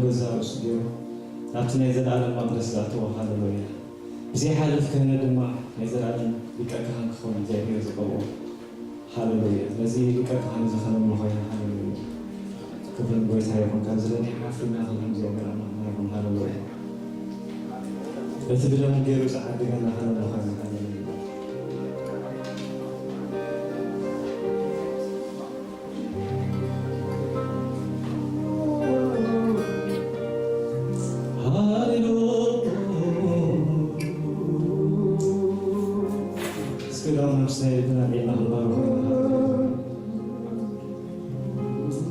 ገዛ ርእሱ ገይሩ ናብቲ ናይ ዘለኣለም መቕደስ ዝኣተወ። ሃሌሉያ። ብዘይሓለፍ ክህነ ድማ ናይ ዘለኣለም ሊቀ ካህን ክኸውን እግዚኣብሔር ዝቐብኦ። ሃሌሉያ። ነዚ ሊቀ ካህን እዚ ከነምልኾ ኢና። ሃሌሉያ። ክብሪ ንጎይታ ይኹን። ካብ ዝለኒ ሓፍና ክብሪ እግዚኣብሔር ኣምላኽና ይኹን። ሃሌሉያ። በቲ ብደሙ ገይሩ ዝዓደገና ከነምልኾ ኢና። ሃሌሉያ። ሃሌሉያ። እስኪ ዳውን ምስናይ ልብና ጌና ክንባርኾ።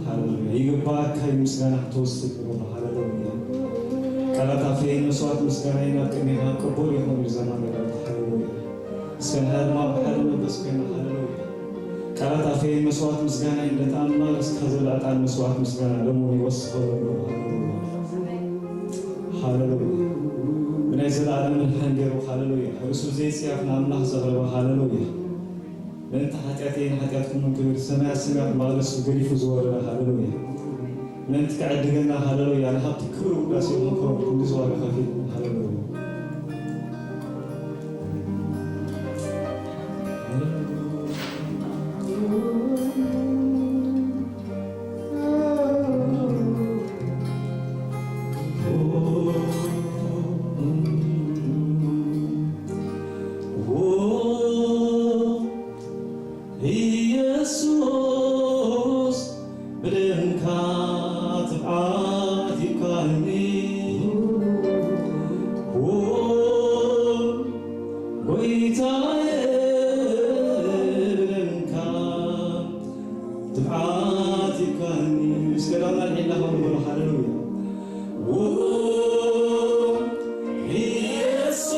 ሃሌሉያ። ይግባእካ እዩ ምስጋና ክትወስድ ንብሎ። ሃሌሉያ። ቃላት ኣፈይ መስዋዕት ምስጋና እዩ ናብ ቅድሜኻ ቅቡል ይኹን እዩ ዘማሪ ዳዊት። ሃሌሉያ። እስከ ንሃድማ ብሓደ መንፈስ ኮይና። ሃሌሉያ። ቃላት ኣፈይ መስዋዕት ምስጋና እዩ፣ ነቲ ኣምላኽ እስካ ዘሎ ዕጣን መስዋዕት ምስጋና ደሙ ይወስኾ። ሃሌሉያ። ሃሌሉያ። ብናይ ዘለኣለም መድሓን ገይሩ። ሃሌሉያ። ርእሱ ብዘይጽያፍ ንኣምላኽ ዘቕረበ። ሃሌሉያ። ምእንቲ ሓጢኣተይን ሓጢኣትኩምን ክብል ሰማያት ሰማያት መቕደሱ ገዲፉ ዝወረደ። ሃሌሉያ። ምእንቲ ክዕድገና። ሃሌሉያ። ንሃብቲ ክብሪ ውዳሴ ይኹን። ክንዲ ዝዋጋ ከፊሉ። ሃሌሉያ። ኢየሱስ ብደምካ ትብዓት ይብቃኒ። ኦ ጎይታዬ ብደምካ ትብዓት ይብቃኒ። እስከ ዳውና ሒና ኸም በሉ። ሃሌሉያ። ኦ ኢየሱስ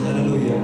ሃሌሉያ።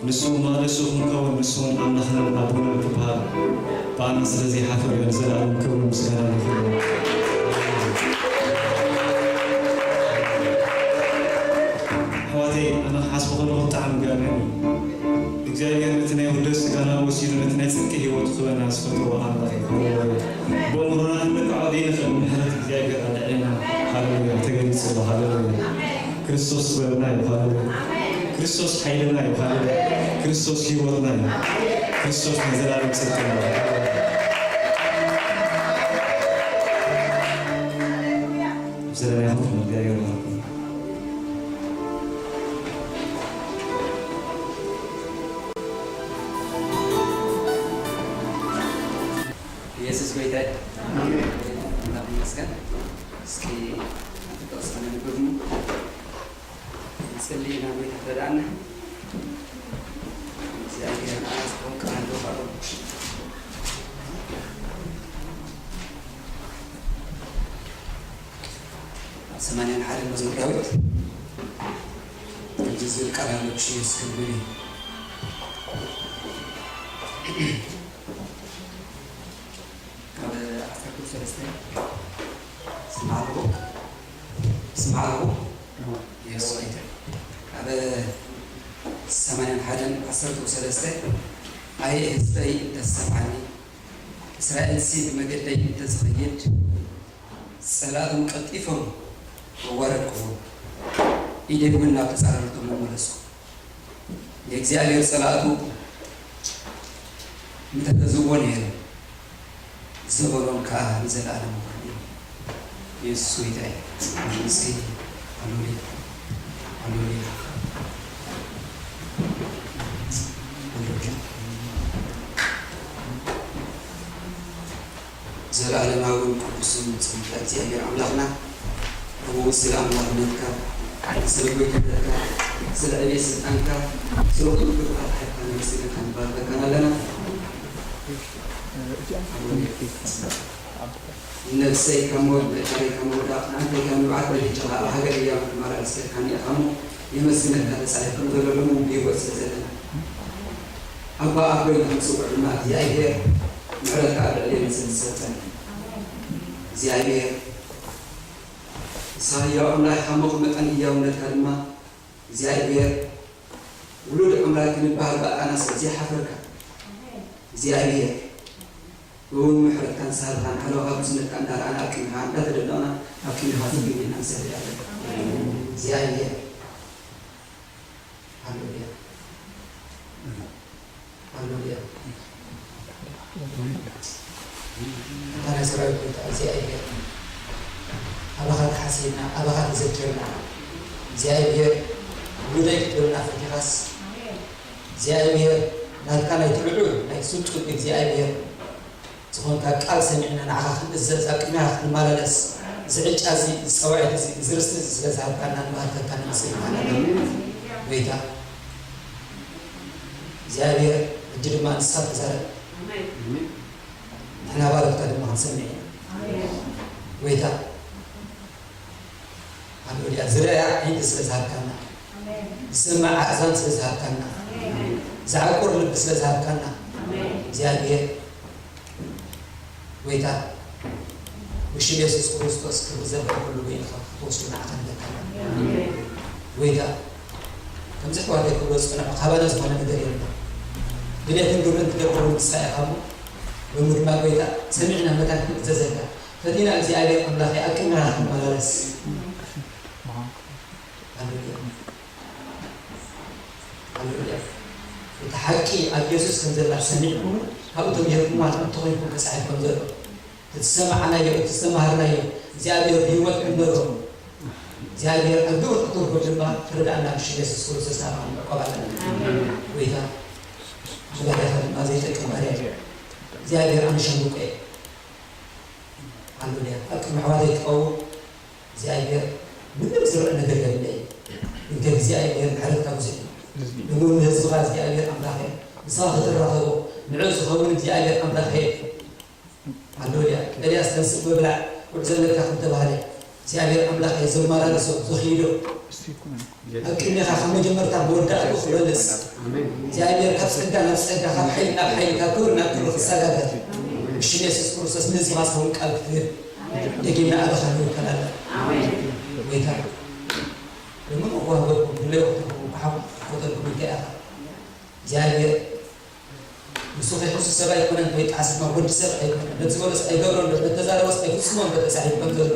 ንሱ መቕደሱ ክንከውን፣ ንሱ እውን ኣምላኽናን ኣቦናን ክበሃል፣ ብኣና ስለ ዘይሓፈር እዩ። ንዘለኣለም ክብርን ምስጋናን ይኹን። ኣሕዋተይ፣ ኣነ ክሓስቦ ከለኹ ብጣዕሚ ገርም እዩ። እግዚኣብሔር ነቲ ናይ ውርደት ስጋና ወሲዱ ነቲ ናይ ጽድቂ ህይወት ክህበና ዝፈተዎ ኣምላኽ እዩ። ሃሌሉያ። ብእምሮና ክንልክዖ ዘይንኽእል ምሕረት እግዚኣብሔር ኣብ ልዕሌና፣ ሃሌሉያ፣ ተገሊጹ ኣሎ። ሃሌሉያ። ክርስቶስ ጥበብና እዩ። ሃሌሉያ። ክርስቶስ ሓይልና እዩ። ሃሌሉያ። ክርስቶስ ህይወትና እዩ። ክርስቶስ ናይ ዘላለም ጽድቅና እዩ። ሃሌሉያ። ኣብ ዘለናዮ ኮፍ ንብል፣ እግዚኣብሔር ይባርኩም። ኢየሱስ ጎይታ እዩ። ኣሜን። ኣምላኽ ይመስገን። እስኪ ጥቕሲ ነንብብ። ንጽሊ ኢና፣ ጎይታ ትረዳእና። እግዚኣብሔር ኣነ ዝኸውን ቃል ኣለዎ። ኣብ ሰማንያን ሓደን መዝሙር ዳዊት ከምዚ ዝብል ቃል ኣሎ፣ ክሽየስ ክብል እዩ። ኣብ ዓሰርተ ሰለስተ ስምዓ ኣለኹ፣ ስምዓ ኣለኹ። የሱ ኣይተ-፣ ኣብ ሰማንያን ሓደን ዓሰርተ ሰለስተ፣ ኣየ ህዝበይ እንተዝሰምዓኒ፣ እስራኤልሲ ብመገደይ እንተዝኸይድ፣ ጸላእቶም ቀልጢፎም መዋረድክዎም፣ ኢደይ እውን ናብ ተጻረርቶም መመለስኩ። የእግዚኣብሔር ጸላእቱ ምተገዝእዎ ነይሩ፣ ዘበኖም ከኣ ንዘለኣለም ይኹን። ኢየሱስ ጎይታ እዩ። እስኪ ሃሌሉያ፣ ሃሌሉያ፣ ሃሌሉያ። ዘለኣለማውን ቅዱስን ጽንፈ እግዚኣብሔር ኣምላኽና፣ እሞ ስለ ኣምላኽነትካ፣ ስለ ጎይትነትካ፣ ስለ ዕቤት ስልጣንካ፣ ስለ ኩሉ ግብርታት ሓይልካ ነመስግነካን ንባርከካን ኣለና። ነብሰይ ካብ ሞት፣ መቃለይ ካብ ምውዳቕ፣ ንኣንተይ ካብ ንብዓት በሊሕካ ኣብ ሃገር ህያው ክትመላለስ ከድካኒ ኢኻ እሞ፣ የመስግነካ ተጻሒፍኩም ዘሎ ልሙድ ብህይወት ስለ ዘለና። ኣባ ኣቦይ ንኽንጽውዕ ድማ እግዚኣብሔር ምሕረትካ ኣብ ልዕሌና ስለ ዝሰልጠነ። እግዚኣብሔር ንስኻ ህያው ኣምላኽ ኢኻ እሞ፣ ከም መጠን ህያውነትካ ድማ እግዚኣብሔር ውሉድ ኣምላኽ ክንበሃል ብኣና ስለ ዘይሓፈርካ፣ እግዚኣብሔር እውን ምሕረትካ ንስሃልካ ንሓለዋኻ ብዙነትካ እንዳረኣና ኣብ ቅድሚኻ እንዳተደነቕና ኣብ ቅድሚኻ ዝግብና ንሰግድ ኣለና። እግዚኣብሔር ሃሌሉያ። ሃሌሉያ። ኣታ ናይ ሰራዊት ጎይታ እግዚኣብሔር፣ ኣባኻ ተሓሲብና፣ ኣባኻ ተዘኪርና፣ እግዚኣብሔር ውሉደይ ክትብለና ፈቲኻስ፣ እግዚኣብሔር ናትካ ናይ ትልዑል ናይ ስልጡን እግዚኣብሔር ዝኾንካ ቃል ሰሚዕና ንዓኻ ክንእዘዝ ኣብ ቅድሚኻ ክንመላለስ እዚ ዕጫ እዚ፣ እዚ ጸዋዒት እዚ፣ እዚ ርስቲ እዚ ስለ ዝሃብካና ንባርከካ ነመስግነካ ኣለና። ጎይታ እግዚኣብሔር ሕጂ ድማ ንስኻ ተዛረብ። ኣሜን። ንሕና ባሮትካ ድማ ክንሰምዕ ኢና። ኣሜን። ጎይታ ሃሌሉያ። ዝረኣ ዓይኒ ስለ ዝሃብካና፣ ኣሜን። ዝሰምዕ ኣእዛን ስለ ዝሃብካና፣ ኣሜን። ዝዓቁር ልቢ ስለ ዝሃብካና፣ ኣሜን። እግዚኣብሔር ጎይታ፣ ብሽም የሱስ ክርስቶስ ክብሪ ዘበለ ኩሉ በይንኻ ክትወስዶ ንዓኻ ንለካ። ኣሜን። ጎይታ፣ ከምዚ ኣሕዋተይ ክብሎ ዝጸንሑ ካባና ዝኾነ ነገር የለን። ድሌትን ግብርን ትገብር ንስኻ ኢኻ እሞ፣ ሎሚ ድማ ጎይታ፣ ሰሚዕና መታን ክንእዘዘካ፣ ፈቲና እግዚኣብሔር ኣምላኸይ ኣብ ቅድሚኻ ክንመላለስ። ሃሌሉያ። ሃሌሉያ። እቲ ሓቂ ኣብ የሱስ ከም ዘላ ሰሚዕኩም፣ ካብኡ ተምሂርኩም፣ ማለት እንተኾይንኩም ተጻሒፍኩም ዘሎ። እቲ ዝሰማዕናዮ፣ እቲ ዝተማሃርናዮ እግዚኣብሔር ብህይወት ክንነግሮ፣ እግዚኣብሔር ኣብ ግብሪ ክትውርዶ ድማ ክርድኣና ብሽም የሱስ ክርስቶስ ናባኻ ንዕቆብ ኣለና። ጎይታ፣ እዚ ባርያኻ ድማ ዘይጠቅም ባርያ እዩ። እግዚኣብሔር ኣነ ሸምቆ እየ። ሃሌሉያ። ኣብ ቅድሚ ኣሕዋተይ ክቐውም እግዚኣብሔር ምንም ዝርእ ነገር የብለይ። እንተ እግዚኣብሔር ምሕረትካ ብዙሕ እዩ። እሞ ንህዝብኻ እግዚኣብሔር ኣምላኸ፣ ንስኻ ክትራኸቦ፣ ንዕኡ ዝኸውን እግዚኣብሔር ኣምላኸ፣ ሃሌሉያ። ኤልያስ ተንስእ ብብላዕ፣ ጉዕዞ ኣለካ ከም ተባህለ፣ እግዚኣብሔር ኣምላኽ እዩ ዘመላለሶ፣ ዘኽይዶ። ኣብ ቅድሜኻ ካብ መጀመርታ መወዳእቱ ክበልጽ እግዚኣብሔር ካብ ጸጋ ናብ ጸጋ፣ ካብ ሓይሊ ናብ ሓይሊ፣ ካብ ክብሪ ናብ ክብሪ ክሰጋገር ሽም የሱስ ክርስቶስ ነዚኻ ዝኸውን ቃል ክትብል ደጊምና ኣበኻ ንውከል ኣለና። ጎይታ፣ ደሞ ንኽዋህበኩም ድለዮ ክትረኽቡ ብሓቑ ክፈጠልኩም እንታይ ኢኻ እግዚኣብሔር ንሱ ከይሕሱ ሰብ ኣይኮነን፣ ከይጠዓስ ድማ ወዲ ሰብ ኣይኮነን። ነቲ ዝበሎስ ኣይገብሮን፣ ነቲ ተዛረቦስ ኣይፍጽሞን፣ ተጻሒፉ ከም ዘሎ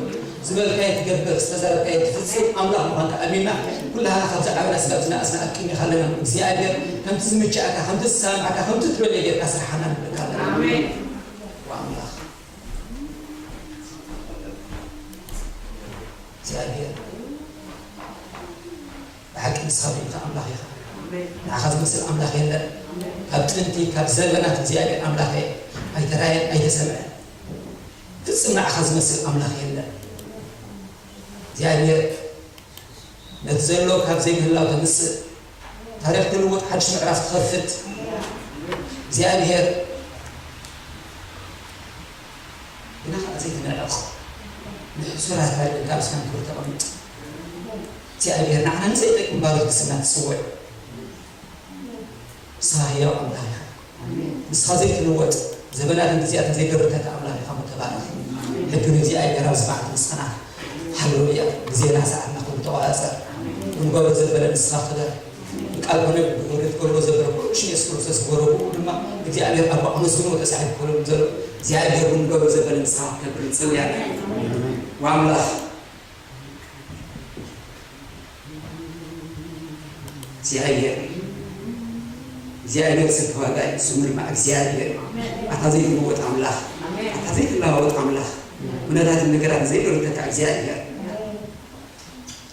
ዝበልካዮ ትገብር፣ ዝተዛረብካዮ ትፍጽም ኣምላኽ ምዃንካ ኣሚንና፣ ኩላህና ካብዚ ዓብና ስጋብ ዝነኣስና ኣብ ቅድሜኻ ኣለና። እግዚኣብሔር ከምቲ ዝምችኣካ፣ ከምቲ ዝሰማማዓካ፣ ከምቲ ትደልዮ ጌርካ ስርሓና ንብለካ ኣለና። ኣሜን። ወኣምላኽ እግዚኣብሔር ብሓቂ ንስኻ ብኢኻ ኣምላኽ ኢኻ። ንዓኻ ዝመስል ኣምላኽ የለን። ካብ ጥንቲ ካብ ዘበናት እግዚኣብሔር ኣምላኸ ኣይተራየን ኣይተሰምዐን። ፍጹም ንዓኻ ዝመስል ኣምላኽ የለን። እግዚኣብሔር ነቲ ዘሎ ካብ ዘይምህላው ተምጽእ፣ ታሪኽ ትልውጥ፣ ሓድሽ ምዕራፍ ትኸፍት እግዚኣብሔር ግና ኸዓ ዘይትንዕቕ ንሕሱራት ኣይደልካ ምስካን ክብሪ ተቐምጥ እግዚኣብሔር ንዓና ንዘይጠቅም ባሮት ክስና ትጽውዕ ንስኻ ህያው ኣምላኽ ኢኻ። ንስኻ ዘይትልወጥ ዘበናትን ግዜያትን ዘይደርተካ ኣምላኽ ኢኻ። ተባረኽ። ሕጊ ንእግዚኣብሔር ኣብ ዝባዕቲ ንስኻና። ሃሌሉያ። ግዜና ሰዓትና ኩሉ ተቆጻጸር። ክንገብሮ ዘበለ ንስኻ ክበር። ቃል ኮነ ብግብሪ ትገብሮ ዘበለ ኩሉ ሽም የሱስ ክርስቶስ ግበሮ። ብኡ ድማ እግዚኣብሔር ኣቦ ኣመስግኖ ተጻሒፉ ክብሎ ዘሎ እግዚኣብሔር እውን ንገብሮ ዘበለ ንስኻ ክትገብር ንጽሊ ኣለና። ወኣምላኽ እግዚኣብሔር እግዚኣብሔር ዝተዋጋኢ ስሙ ድማ እግዚኣብሔር ኣታ ዘይትለወጥ ኣምላኽ ኣታ ዘይትለዋወጥ ኣምላኽ ኩነታትን ነገራትን ዘይደርተካ እግዚኣብሔር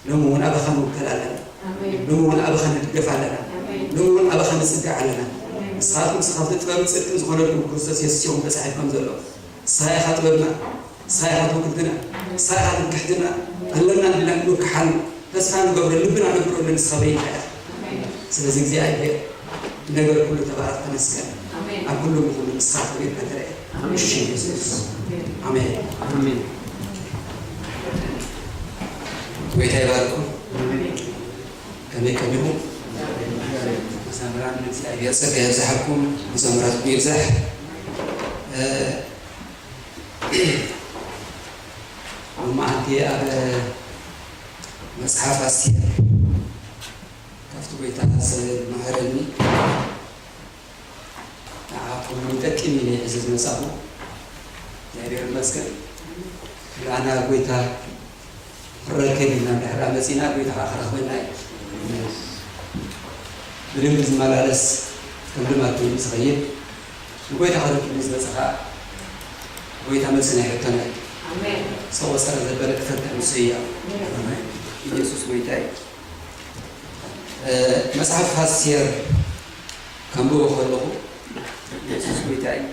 ሎሚ እውን ኣባኻ ንውከል ኣለና። ሎሚ እውን ኣባኻ ንድገፍ ኣለና። ሎሚ እውን ኣባኻ ንጽጋዕ ኣለና። ንስኻትኩም ንስኻትኩም ጥበብን ጽድቅን ዝኾነልኩም ክርስቶስ የሱስ ኢኹም ተጻሒፍኩም ዘሎ። ንስኻ ኢኻ ጥበብና፣ ንስኻ ኢኻ ትውክልትና፣ ንስኻ ኢኻ ትምክሕትና። ኣለና እንዲና እንውክሓሉ፣ ተስፋ ንገብረሉ፣ ልብና ነብረሉ ንስኻ በይንኻ ኢኻ። ስለዚ እግዚኣብሔር ነገር ኩሉ ተባረኽ ተመስገን። ኣብ ኩሉ ብኩሉ ንስኻ ክብር ከተረየ። እሺ የሱስ። ኣሜን። ኣሜን። ጎይታ ይባርኩም። ከመይ ከሚኹም? መዘምራን እግዚኣብሔር ጸጋ የብዝሓልኩም፣ መዘምራትኩም ይብዛሕ። እ፣ ሎማዓንቲ ኣብ መጽሓፍ ኣስቴር ካብቲ ጎይታ ዝመሃረኒ ንዓኹም ይጠቅም ኢለ እየ ሒዘ ዝመጻኹ። እግዚኣብሔር ይመስገን። ኣና ጎይታ ክረከብ ኢልና እንድሕር መጺና ጎይታ ከዓ ክረኽበና እዩ። ብደንቢ ዝመላለስ ከም ልማድ ኮይኑ ዝኸይድ ንጎይታ ክረክብ ዝመጸ ከዓ ጎይታ መልሲ ናይ ሕቶና እዩ። ኣሜን። ዝተቆጸረ ዘበለ ክፈትሕ ንሱ እያ። ኣሜን። ኢየሱስ ጎይታ እዩ። እ፣ መጽሓፍ ኣስቴር ከንብቦ ከለኹ ኢየሱስ ጎይታ እዩ።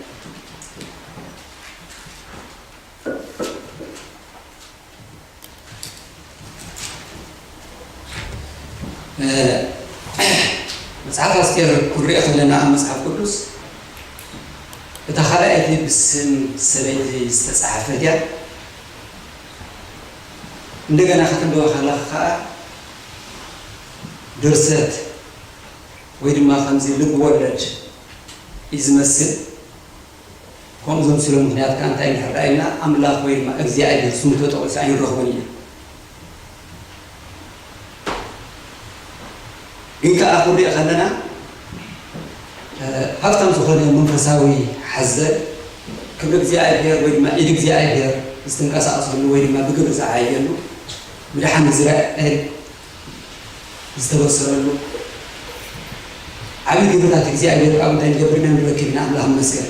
እ፣ መጽሓፍ ኣስቴር ክንሪኦ ከለና ኣብ መጽሓፍ ቅዱስ እታ ካልኣይቲ ብስም ሰበይቲ ዝተጻሕፈት እያ። እንደገና ከተንብባ ከለኻ ከኣ ድርሰት ወይ ድማ ከምዚ ልብ ወለድ እዩ ዝመስል። ከምኡ ዘምስሎ ምኽንያት ከኣ እንታይ እንድሕር ደኣ ኢልና ኣምላኽ ወይ ድማ እግዚኣብሔር ስሙ ተጠቒሱ ኣይንረኽቦን ኢና። ግን ከኣ ክንሪኦ ከለና፣ እ፣ ሃብታም ዝኾነ መንፈሳዊ ሓዘል ክብሪ እግዚኣብሔር ወይ ድማ ኢድ እግዚኣብሔር ዝተንቀሳቐሰሉ ወይ ድማ ብግብሪ ዝዓየሉ ምድሓን እስራኤል ዝተበሰረሉ ዓብዪ ግብርታት እግዚኣብሔር ካብኡ እንታይ ንገብር ኢና ንረክብ ኢና። ኣምላኽ ይመስገን።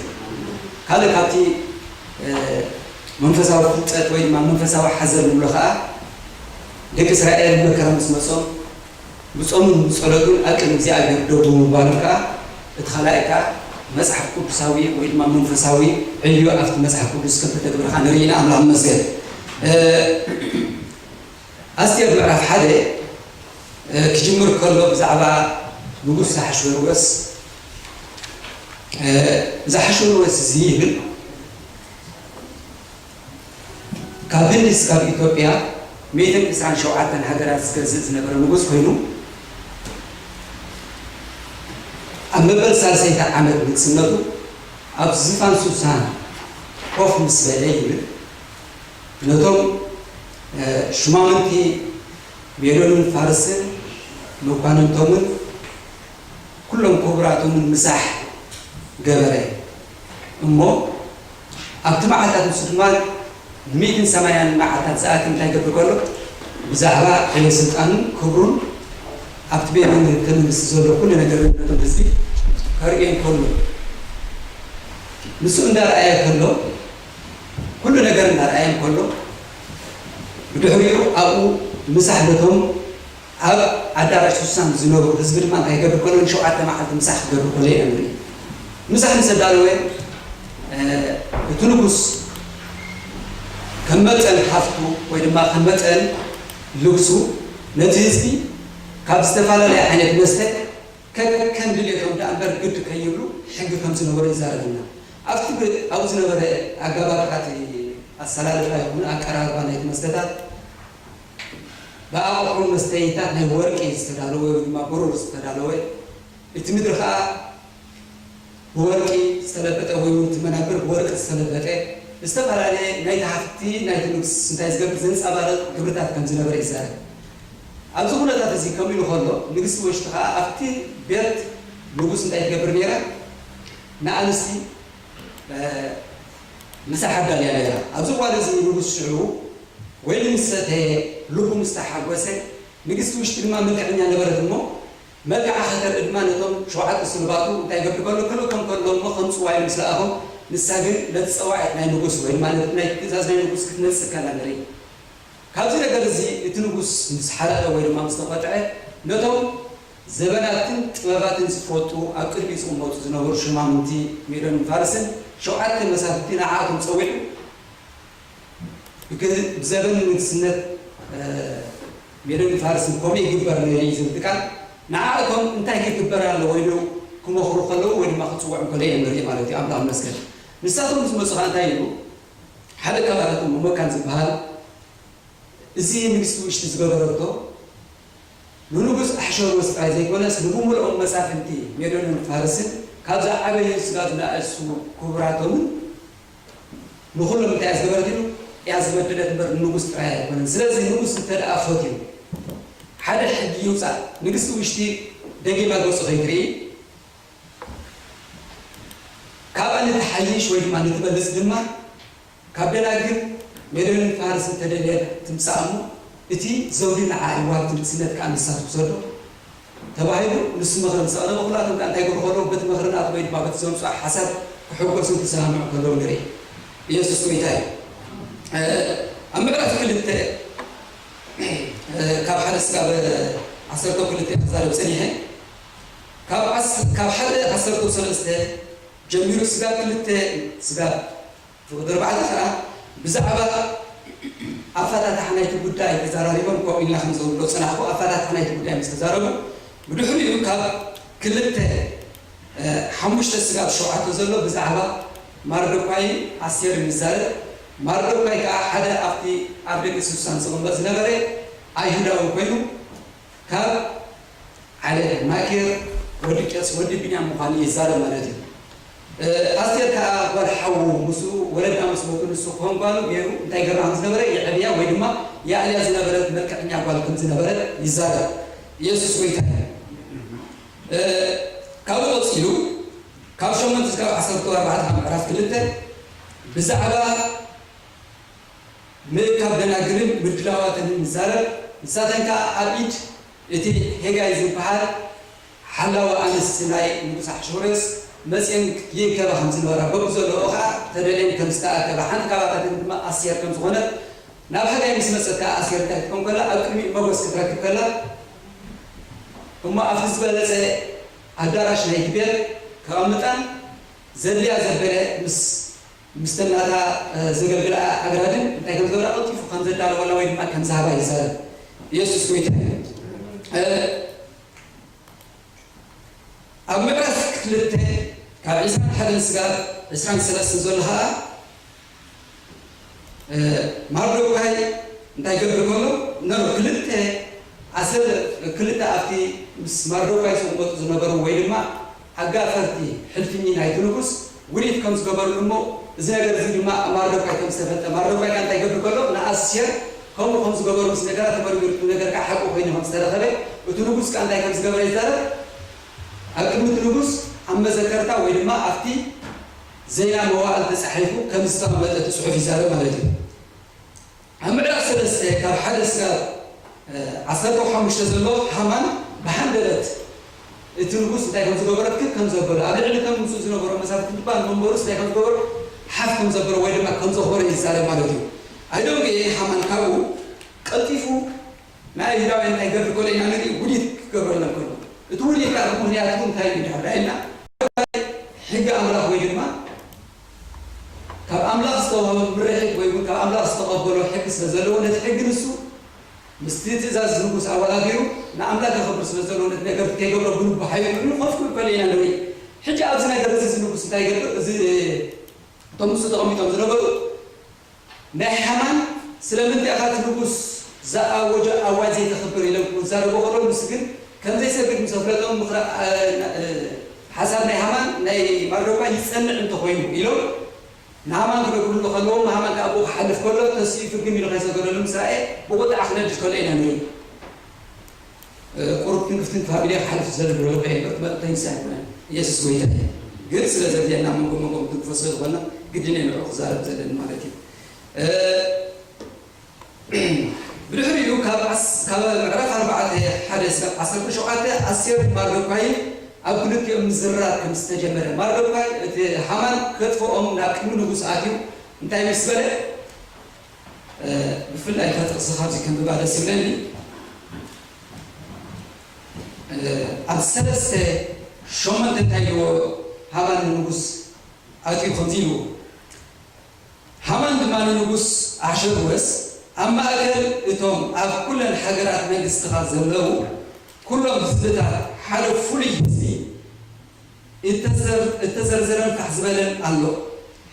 ካልእ ካብቲ፣ እ፣ መንፈሳዊ ፍልጠት ወይ ድማ መንፈሳዊ ሓዘል ንብሎ ከዓ ደቂ እስራኤል መከራ ምስ መጾም ብጾምን ብጸሎትን ኣብ ቅድሚ እግዚኣብሔር ደው ብምባሎም ከዓ እቲ ካልኣይ ከዓ መጽሓፍ ቅዱሳዊ ወይ ድማ መንፈሳዊ ዕዮ ኣብቲ መጽሓፍ ቅዱስ ከም ተተግብረ ከዓ ንርኢ ኢና። ኣምላኽ ይመስገን። እ፣ ኣስቴር ምዕራፍ ሓደ፣ እ፣ ክጅምር ከሎ ብዛዕባ ንጉስ ኣሕሽወሮስ፣ እ፣ እዚ ኣሕሽወሮስ እዚ ይብል ካብ ህንዲ እስካብ ኢትዮጵያ ሚእትን ዕስራን ሸውዓተን ሃገራት ዝገዝእ ዝነበረ ንጉስ ኮይኑ፣ ኣብ መበል ሳልሰይቲ ዓመት ንግስነቱ ኣብ ዝፋን ሱሳን ኮፍ ምስ በለ ይብል፣ ነቶም ሹማምንቲ ሜዶንን ፋርስን መኳንንቶምን ኩሎም ክቡራቶምን ምሳሕ ገበረ። እሞ ኣብቲ መዓልታት ንሱ ድማ ንሚእትን ሰማንያን መዓልታት ዝኣክል እንታይ ገብር ከሎ፣ ብዛዕባ ዕቤ ስልጣኑን ክብሩን ኣብቲ ቤት መንግስቲ ዘሎ ኩሉ ነገር ነቶም ህዝቢ ከርእዮም ከሎ፣ ንሱ እንዳረኣየ ከሎ፣ ኩሉ ነገር እንዳረኣየ ከሎ፣ ብድሕሪኡ ኣብኡ ምሳሕ ነቶም ኣብ ኣዳራሽ ሱሳን ዝነበሩ ህዝቢ ድማ እንታይ ይገብር ከሎ፣ ንሸውዓተ መዓልቲ ምሳሕ ክገብር ከሎ ኢና ንርኢ። ምሳሕ ምስ ኣዳለወ፣ እቲ ንጉስ ከም መጠን ሃፍቱ ወይ ድማ ከም መጠን ልግሱ ነቲ ህዝቢ ካብ ዝተፈላለየ ዓይነት መስተ ከከም ድሌቶም ደኣ እምበር ግዲ ከይብሉ ሕጊ ከም ዝነበሮ ይዛረበና። ኣብቲ ብ-፣ ኣብኡ ዝነበረ ኣገባብሓት ኣሰላልፋ ይኹን ኣቀራርባ ናይቲ መስተታት ብኣቕሑ መስተይታት ናይ ወርቂ ዝተዳለወ ወይ ድማ ብሩር ዝተዳለወ፣ እቲ ምድሪ ኸኣ ብወርቂ ዝተለበጠ ወይ እውን እቲ መናብር ብወርቂ ዝተለበጠ፣ ዝተፈላለየ ናይቲ ሃፍቲ ናይቲ ንጉስ እንታይ ዝገብር ዘንጸባርቕ ግብርታት ከም ዝነበረ ይዛረብ። ኣብዚ ኩነታት እዚ ከምኡ ኢሉ ከሎ፣ ንግስቲ ወሽቲ ኸኣ ኣብቲ ቤት ንጉስ እንታይ ትገብር ነይራ? ንኣንስቲ፣ እ፣ ምሳሕ ኣዳልያ ነይራ። ኣብዚ እዋን እዚ ንጉስ ሽዑ ወይኒ ምስ ሰተየ፣ ልቡ ምስ ተሓጎሰ፣ ንግስቲ ውሽጢ ድማ መልክዐኛ ነበረት እሞ፣ መልክዓ ከተርኢ ድማ ነቶም ሸውዓተ ስሉባቱ እንታይ ይገብር ከሎ፣ ክልእቶም ከሎ እሞ ከም ጽዋይ ምስ ለኣኾም፣ ንሳ ግን ነቲ ጸዋዒት ናይ ንጉስ ወይ ድማ ነቲ ናይ ትእዛዝ ናይ ንጉስ ክትነጽግ ከላ ንርኢ። ካብዚ ነገር እዚ እቲ ንጉስ ምስ ሓረቐ ወይ ድማ ምስ ተቖጥዐ፣ ነቶም ዘበናትን ጥበባትን ዝፈልጡ ኣብ ቅድሚኡ ዝቕመጡ ዝነበሩ ሹማምንቲ ሜዶንን ፋርስን ሸውዓተ መሳፍንቲ ንዓኣቶም ጸዊዑ፣ ብግ-፣ ብዘበን ንግስነት፣ እ፣ ሜዶንን ፋርስን ከምኡ ይግበር ነይሩ እዩ ዝብል ቃል፣ ንዓኣቶም እንታይ ክግበር ኣለዎ ኢሉ ክመኽሩ ከለዉ ወይ ድማ ክጽውዖም ከለዉ ኢና ንርኢ ማለት እዩ። ኣምላኽ ይመስገን። ንሳቶም ምስ መጹ ኸኣ እንታይ ኢሉ? ሓደ ካብኣቶም መመካን ዝበሃል፣ እዚ ንግስቲ ውሽጢ ዝገበረቶ ንንጉስ ኣሕሸሮስ ጥራይ ዘይኮነስ፣ ንብምልኦም መሳፍንቲ ሜዶንን ፋርስን፣ ካብ ዝዓበዩ ስጋብ ዝነኣሱ ክቡራቶምን ንኹሎም እንታይ እያ ዝገበረት ኢሉ? እያ ዝበደለት እምበር ንንጉስ ጥራይ ኣይኮነን። ስለዚ ንጉስ እንተ ደኣ ፈትዩ ሓደ ሕጊ ይውጻእ፣ ንግስቲ ውሽጢ ደጊማ ገጹ ከይትርኢ፣ ካብኣ ንትሓይሽ ወይ ድማ ንትበልጽ ድማ፣ ካብ ደናግል ሜዶንን ፋርስን ተደልየት ትምጻእ እሞ፣ እቲ ዘውዲ ንዓ እዩ፣ ዋልቲ ንግስነት ከኣ ንሳ ትውሰዶ ተባሂሉ፣ ንሱ ምኽሪ ምስ ኣቕረበ፣ ኩላቶም ከኣ እንታይ ይገብሩ ከለዉ፣ በቲ ምኽሪ ናቱ ወይ ድማ በቲ ዘምጽኦ ሓሳብ ክሕጎሱን ክሰማምዑ ከለዉ ንርኢ። ኢየሱስ ጎይታ እዩ። እ፣ ኣብ ምዕራፍ ክልተ፣ እ፣ ካብ ሓደ ስጋብ ዓሰርተ ክልተ ክዛረብ ጸኒሐ። ካብ ዓስ-፣ ካብ ሓደ ዓሰርተ ሰለስተ ጀሚሩ ስጋብ ክልተ፣ ስጋብ ፍቕዲ ኣርባዕተ ኸኣ ብዛዕባ ኣፈታትሓ ናይቲ ጉዳይ ተዘራሪቦም፣ ከምኡ ኢልና ከም ዘብሎ ጽናሕኩ ኣፈታትሓ ናይቲ ጉዳይ ምስ ተዛረቡ፣ ብድሕሪኡ ካብ ክልተ፣ እ፣ ሓሙሽተ ስጋብ ሸውዓተ ዘሎ ብዛዕባ ማርዶኳይን ኣስቴርን ይዛረብ። ማርዶኳይ ከኣ ሓደ ኣብቲ ኣብ ደቂ ሱሳን ዝቕመጥ ዝነበረ ኣይሁዳዊ ኮይኑ፣ ካብ ዓሌት ማኪር ወዲ ቄስ ወዲ ቢንያም ምዃኑ ይዛረብ ማለት እዩ። እ፣ ኣስቴር ከኣ ጓል ሓዉ ምስኡ ወለዳ ምስ ሞቱ ንሱ ክኾን ጓሉ ገይሩ እንታይ ይገብራ ከም ዝነበረ የዕብያ ወይ ድማ የዕልያ ዝነበረት መልክዐኛ ጓል ከም ዝነበረት ይዛረብ። ኢየሱስ ጎይታ እዩ። እ፣ ካብኡ ቀጺሉ ካብ ሸሞንተ ክሳብ ዓሰርተ ኣርባዕተ ኣብ ምዕራፍ ክልተ ብዛዕባ ምእካብ ደናግልን ምድላዋተንን ይዛረብ። ንሳተን ከኣ ኣብ ኢድ እቲ ሄጋይ ዝበሃል ሓላዊ ኣንስቲ ናይ ንጉስ ኣሕሽውሮስ መጺኤን ይእከባ ከም ዝነበራ፣ በብዘለኦ ከኣ ተደልየን ከም ዝተኣከባ፣ ሓንቲ ካብኣተን ድማ ኣስቴር ከም ዝኾነት፣ ናብ ሃጋይ ምስ መጸት ከኣ ኣስቴር እንታይ ክትከውን ከላ፣ ኣብ ቅድሚኡ ሞገስ ክትረክብ ከላ፣ እሞ ኣብቲ ዝበለጸ ኣዳራሽ ናይቲ ቤት ከቐምጣን ዘድልያ ዘበለ ምስ ምስተን ናታ፣ እ፣ ዘገልግላ ኣግራድን እንታይ ከም ዝገብራ ቀልጢፉ ከም ዘዳለወላ ወይ ድማ ከም ዝሃባ ይዛረብ። ኢየሱስ ጎይታ እዩ። እ፣ ኣብ ምዕራፍ ክልተ ካብ ዕስራን ሓደን ስጋብ ዕስራን ሰለስተን ዘሎ ኸኣ፣ እ፣ ማርዶካይ እንታይ ይገብር ከሎ? ነሩ ክልተ ኣሰር ክልተ ኣብቲ ምስ ማርዶካይ ዝቕመጡ ዝነበሩ ወይ ድማ ኣጋፈርቲ ሕልፍኒ ናይቲ ንጉስ ውዲት ከም ዝገበሩሉ እሞ፣ እዚ ነገር እዚ ድማ ኣብ ማርዶካይ ከም ዝተፈልጠ፣ ማርዶካይ ከኣ እንታይ ይገብር ከሎ? ንኣስቴር ከምኡ ከም ዝገበሩ ምስ ነገራ፣ ተመርሚሩ እቲ ነገር ከኣ ሓቂ ኮይኑ ከም ዝተረኸበ፣ እቲ ንጉስ ከኣ እንታይ ከም ዝገበረ ይዛረብ። ኣብ ቅድሚ እቲ ንጉስ ኣብ መዘከርታ ወይ ድማ ኣብቲ ዜና መዋእል ተጻሒፉ ከም ዝተቐመጠ እቲ ጽሑፍ ይዛረብ ማለት እዩ። ኣብ ምዕራፍ ሰለስተ ካብ ሓደ እስካብ ዓሰርተ ሓሙሽተ ዘሎ፣ ሃማን ብሃንደበት እቲ ንጉስ እንታይ ከም ዝገበረ፣ ክብ ከም ዘበሎ፣ ኣብ ልዕሊ እቶም ምስኡ ዝነበሩ መሳፍንቲ ድማ ንመንበሩስ እንታይ ከም ዝገበሩ፣ ሓፍ ከም ዘበሎ ወይ ድማ ከም ዘኽበሮ ይዛረብ ማለት እዩ። ኣይደንጎየ ሃማን ካብኡ ቀልጢፉ ንኣይሁዳውያን እንታይ ይገብር ከሎ ኢና ንርኢ፣ ውዲት ክገብረሎም ከሎ። እቲ ውዲት ከዓ ብምኽንያቱ እንታይ እዩ ድሕር ኢልና፣ ሕጊ ኣምላኽ ወይ ድማ ካብ ኣምላኽ ዝተዋህበ ምርሒት ወይ እውን ካብ ኣምላኽ ዝተቐበሎ ሕጊ ስለ ዘለዎ፣ ነቲ ሕጊ ንሱ ምስቲ ትእዛዝ ንጉስ ኣወዳዲሩ ንኣምላኽ የኽብር ስለ ዘለዎ፣ ነቲ ነገር ከይገብሮ ብልቡ ሓይሉ ኮይኑ ኮፍ ክብል ከሎ ኢና ንርኢ። ሕጂ ኣብዚ ነገር እዚ፣ እዚ ንጉስ እንታይ ይገብር? እዚ እቶም ንሱ ተቐሚጦም ዝነበሩ ናይ ሃማን ስለምንታይ ኢኻ እቲ ንጉስ ዝኣወጆ ኣዋጅ ዘይተኽብር ኢሎም ክዛረቡ ከለዉ፣ ንሱ ግን ከም ዘይሰግድ ምስ ኣፍለጦም፣ ምኽሪ፣ እ፣ እ፣ ሓሳብ ናይ ሃማን ናይ ማርዶካይ ይጸንዕ እንተኾይኑ ኢሎም ንሃማን ክነግሩሉ ከለዉ፣ ሃማን ከኣ ብኡ ክሓልፍ ከሎ ተሲኡ ፍግም ኢሉ ከይሰገደሉ ምስ ረኣየ ብቑጥዓ ክነድድ ከሎ ኢና ንርኢ። እ፣ ቁሩብ ክንክፍትን ፋሚልያ ክሓልፍ ዝደለሉ ከየንበር ትመጥተኝ ሳይኮነ ኢየሱስ ጎይታ እዩ። ግን ስለ ዘድልየና መንጎ መንጎ ክንክፎ ስለ ዝኾንና ግድን እዩ ንዕኡ ክዛረብ ዘለኒ ማለት እዩ። እ፣ ብድሕሪኡ ካብ ዓስ-፣ ካብ ምዕራፍ ኣርባዕተ ሓደ እስካብ ዓሰርተ ሸውዓተ ኣስቴር ማርዶካይን ኣብ ክልቲኦም ምዝርራብ ከም ዝተጀመረ፣ ማርዶካይ እቲ ሃማን ከጥፍኦም ናብ ቅድሚ ንጉስ ኣትዩ እንታይ ምስ በለ፣ እ፣ ብፍላይ እታ ጥቕሲ ካብዚ ከንብባ ደስ ይብለኒ። እ፣ ኣብ ሰለስተ ሸሞንተ እንታይ ኢልዎ ሃማን ንንጉስ ኣትዩ ከምዚ ኢልዎ፣ ሃማን ድማ ንንጉስ ኣሕሸርወስ፣ ኣብ ማእከል እቶም ኣብ ኩለን ሃገራት መንግስትኻ ዘለዉ ኩሎም ህዝብታት ሓደ ፍሉይ ህዝቢ እተዘር-፣ እተዘርዘረን ፋሕ ዝበለን ኣሎ።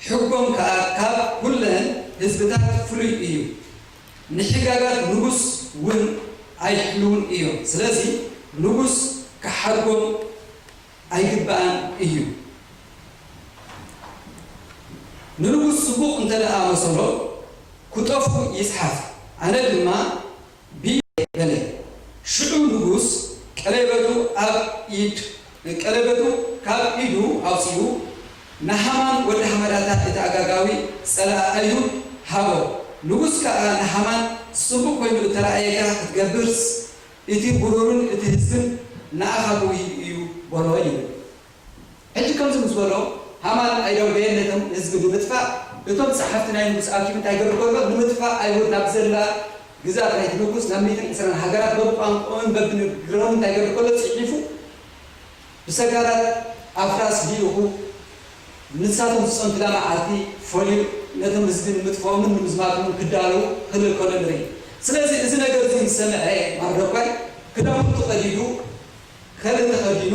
ሕጎም ከኣ ካብ ኩለን ህዝብታት ፍሉይ እዩ። ንሕጋጋት ንጉስ እውን ኣይሕልውን እዮም። ስለዚ ንጉስ ክሓድጎም ኣይግባእን እዩ። ንንጉስ ጽቡቕ እንተ ደኣ መሰሎ፣ ክጠፍኡ ይጽሓፍ። ኣነ ድማ ብኢደይ በለ። ሽዑ ንጉስ ቀለበቱ ኣብ ኢድ፣ ቀለበቱ ካብ ኢዱ ኣውጺኡ፣ ንሃማን ወዲ ሃመዳታ እቲ ኣጋጋዊ ጸላኢ ኣይሁድ ሃቦ። ንጉስ ከኣ ንሃማን፣ ጽቡቕ ኮይኑ እተራእየካ ክትገብርስ፣ እቲ ብሩርን እቲ ህዝብን ንኣኻ ተዋሂቡ እዩ በሎ ይብል። ሕጂ ከምዚ ምስ በሎ፣ ሃማን ኣይደንጎየን ነቶም ህዝቢ ንምጥፋእ። እቶም ጸሓፍቲ ናይ ንጉስ ኣኪቡ እንታይ ይገብር ከሎ፣ ንምጥፋእ ኣይሁድ ናብ ዘላ ግዝኣት ናይቲ ንጉስ ናብ ሚእትን ዕስራን ሃገራት በብቋንቋኦምን በብንግሮምን እንታይ ይገብር ከሎ፣ ጽሒፉ ብሰጋራት ኣፍራስ ልኢኹ ንሳቶም ዝጸንቱላ መዓልቲ ፈልዩ ነቶም ህዝቢ ንምጥፍኦምን ንምዝማቶምን ክዳለዉ ክልእከሎ ንርኢ። ስለዚ እዚ ነገር እዚ ዝሰምዐ ማርዶካይ ክዳውንቱ ቀዲዱ፣ ከልእ ተኸዲኑ፣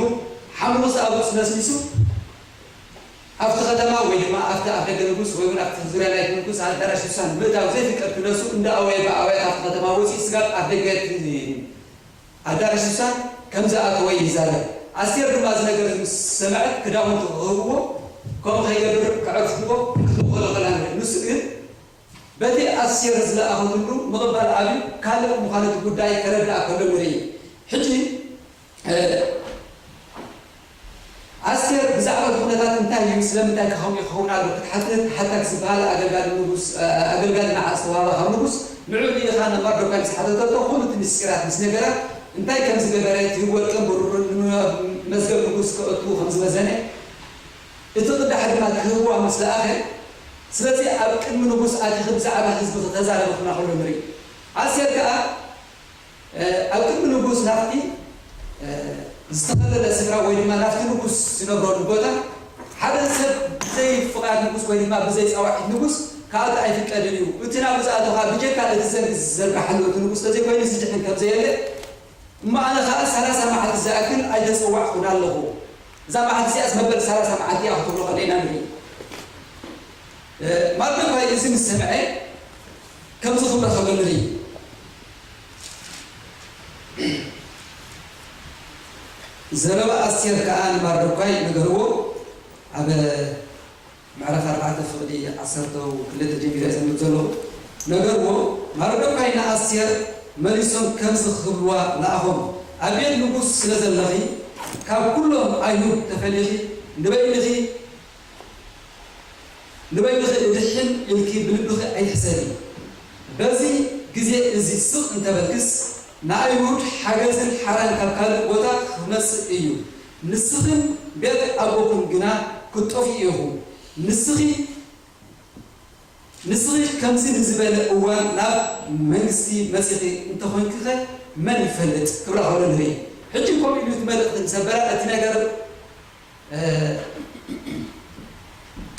ሓሙስ ኣብ ርእሱ ነስኒሱ፣ ኣብቲ ከተማ ወይ ድማ ኣብቲ ኣፍ ደገ ንጉስ ወይ እውን ኣብቲ ዙርያ ናይቲ ንጉስ ኣዳራሽ ሱሳን ምእታው ዘይፍቀድ ክነሱ እንዳ ኣወየ ብኣወያ ካብቲ ከተማ ወፂኡ ስጋብ ኣፍ ደገ እቲ ኣዳራሽ ሱሳን ከም ዝኣተወ ይዛረብ። ኣስቴር ድማ እዚ ነገር እዚ ምስ ሰምዐት ክዳውንቱ ክህብዎ፣ ከምኡ ከይገብር ከዕርፍዎ ክትልእኮ ከላ ንርኢ። ንሱ ግን በቲ ኣስቴር ዝለኣኸትሉ ምቕባል ኣብዩ ካልእ ምዃኑ እቲ ጉዳይ ከረድኣ ከሎ ንርኢ። ሕጂ፣ እ፣ ኣስቴር ብዛዕባ እቲ ኩነታት እንታይ እዩ፣ ስለምንታይ ከ ከምኡ ይኸውን ኣሎ ክትሓትት፣ ሓታክ ዝበሃል ኣገልጋሊ ንጉስ፣ እ፣ ኣገልጋሊ ንዓ ዝተዋህባ ካብ ንጉስ ንዕኡ ልኢኻ ንማርዶካይ ምስ ሓተተቶ፣ ኩሉ እቲ ምስጢራት ምስ ነገራ፣ እንታይ ከም ዝገበረ፣ እቲ ወርቅን ብሩርን ንመዝገብ ንጉስ ከእቱ ከም ዝመዘነ፣ እቲ ቅዳሕ ድማ ክህብዋ ምስ ለኣኸ፣ ስለዚ ኣብ ቅድሚ ንጉስ ኣቲኺ ብዛዕባ ህዝቢ ክተዛረቢ ክና ከሎ ንርኢ። ኣስቴር ከኣ፣ እ፣ ኣብ ቅድሚ ንጉስ ናብቲ፣ እ፣ ዝተኸለለ ስፍራ ወይ ድማ ናብቲ ንጉስ ዝነብረሉ ቦታ ሓደ ሰብ ብዘይ ፍቓድ ንጉስ ወይ ድማ ብዘይ ጻዋዒት ንጉስ ክኣቱ ኣይፍቀድን እዩ። እቲ ናብኡ ዝኣተወ ከኣ ብጀካ እቲ ዘንጊ ዝዘርግሓሉ እቲ ንጉስ ተዘይኮይኑ ዝድሕን ከም ዘየለ፣ እሞ ኣነ ኸኣ ሰላሳ መዓልቲ ዝኣክል ኣይተጸዋዕኩን ኣለኹ። እዛ መዓልቲ እዚኣስ መበል ሰላሳ መዓልቲ እያ ክትብሎ ከለና ንርኢ። እ፣ ማርዶካይ እዚ ምስ ሰምዐ ከምዚ ክብሎ ከሎ ንርኢ። ዘረባ ኣስቴር ከኣ ንማርዶካይ ነገርዎ። ኣብ ምዕራፍ ኣርባዕተ ፍቕዲ ዓሰርተ ክልተ ጀሚረ ዘንብብ ዘለኹ። ነገርዎ፣ ማርዶካይ ንኣስቴር መሊሶም ከምዚ ክብልዋ ለኣኾም፣ ኣብ ቤት ንጉስ ስለ ዘለኺ፣ ካብ ኩሎም ኣይሁድ ተፈሊኺ ንበይንኺ ንበይንኺ እድሕን ኢልኪ ብልብኺ ኣይትሕሰቢ። በዚ ግዜ እዚ ስቕ እንተበልክስ፣ ንኣይሁድ ሓገዝን ሓራን ካብ ካልእ ቦታ ክመጽእ እዩ። ንስኽን ቤት ኣቦኽን ግና ክትጠፍኡ ኢኹም። ንስኺ ንስኺ ከምዚ ንዝበለ እዋን ናብ መንግስቲ መጺኺ እንተኾንኪኸ መን ይፈልጥ? ክብላ ከሎ ንርኢ። ሕጂ ከምኡ ኢሉ እቲ መልእኽቲ ምስ ኣበላ እቲ ነገር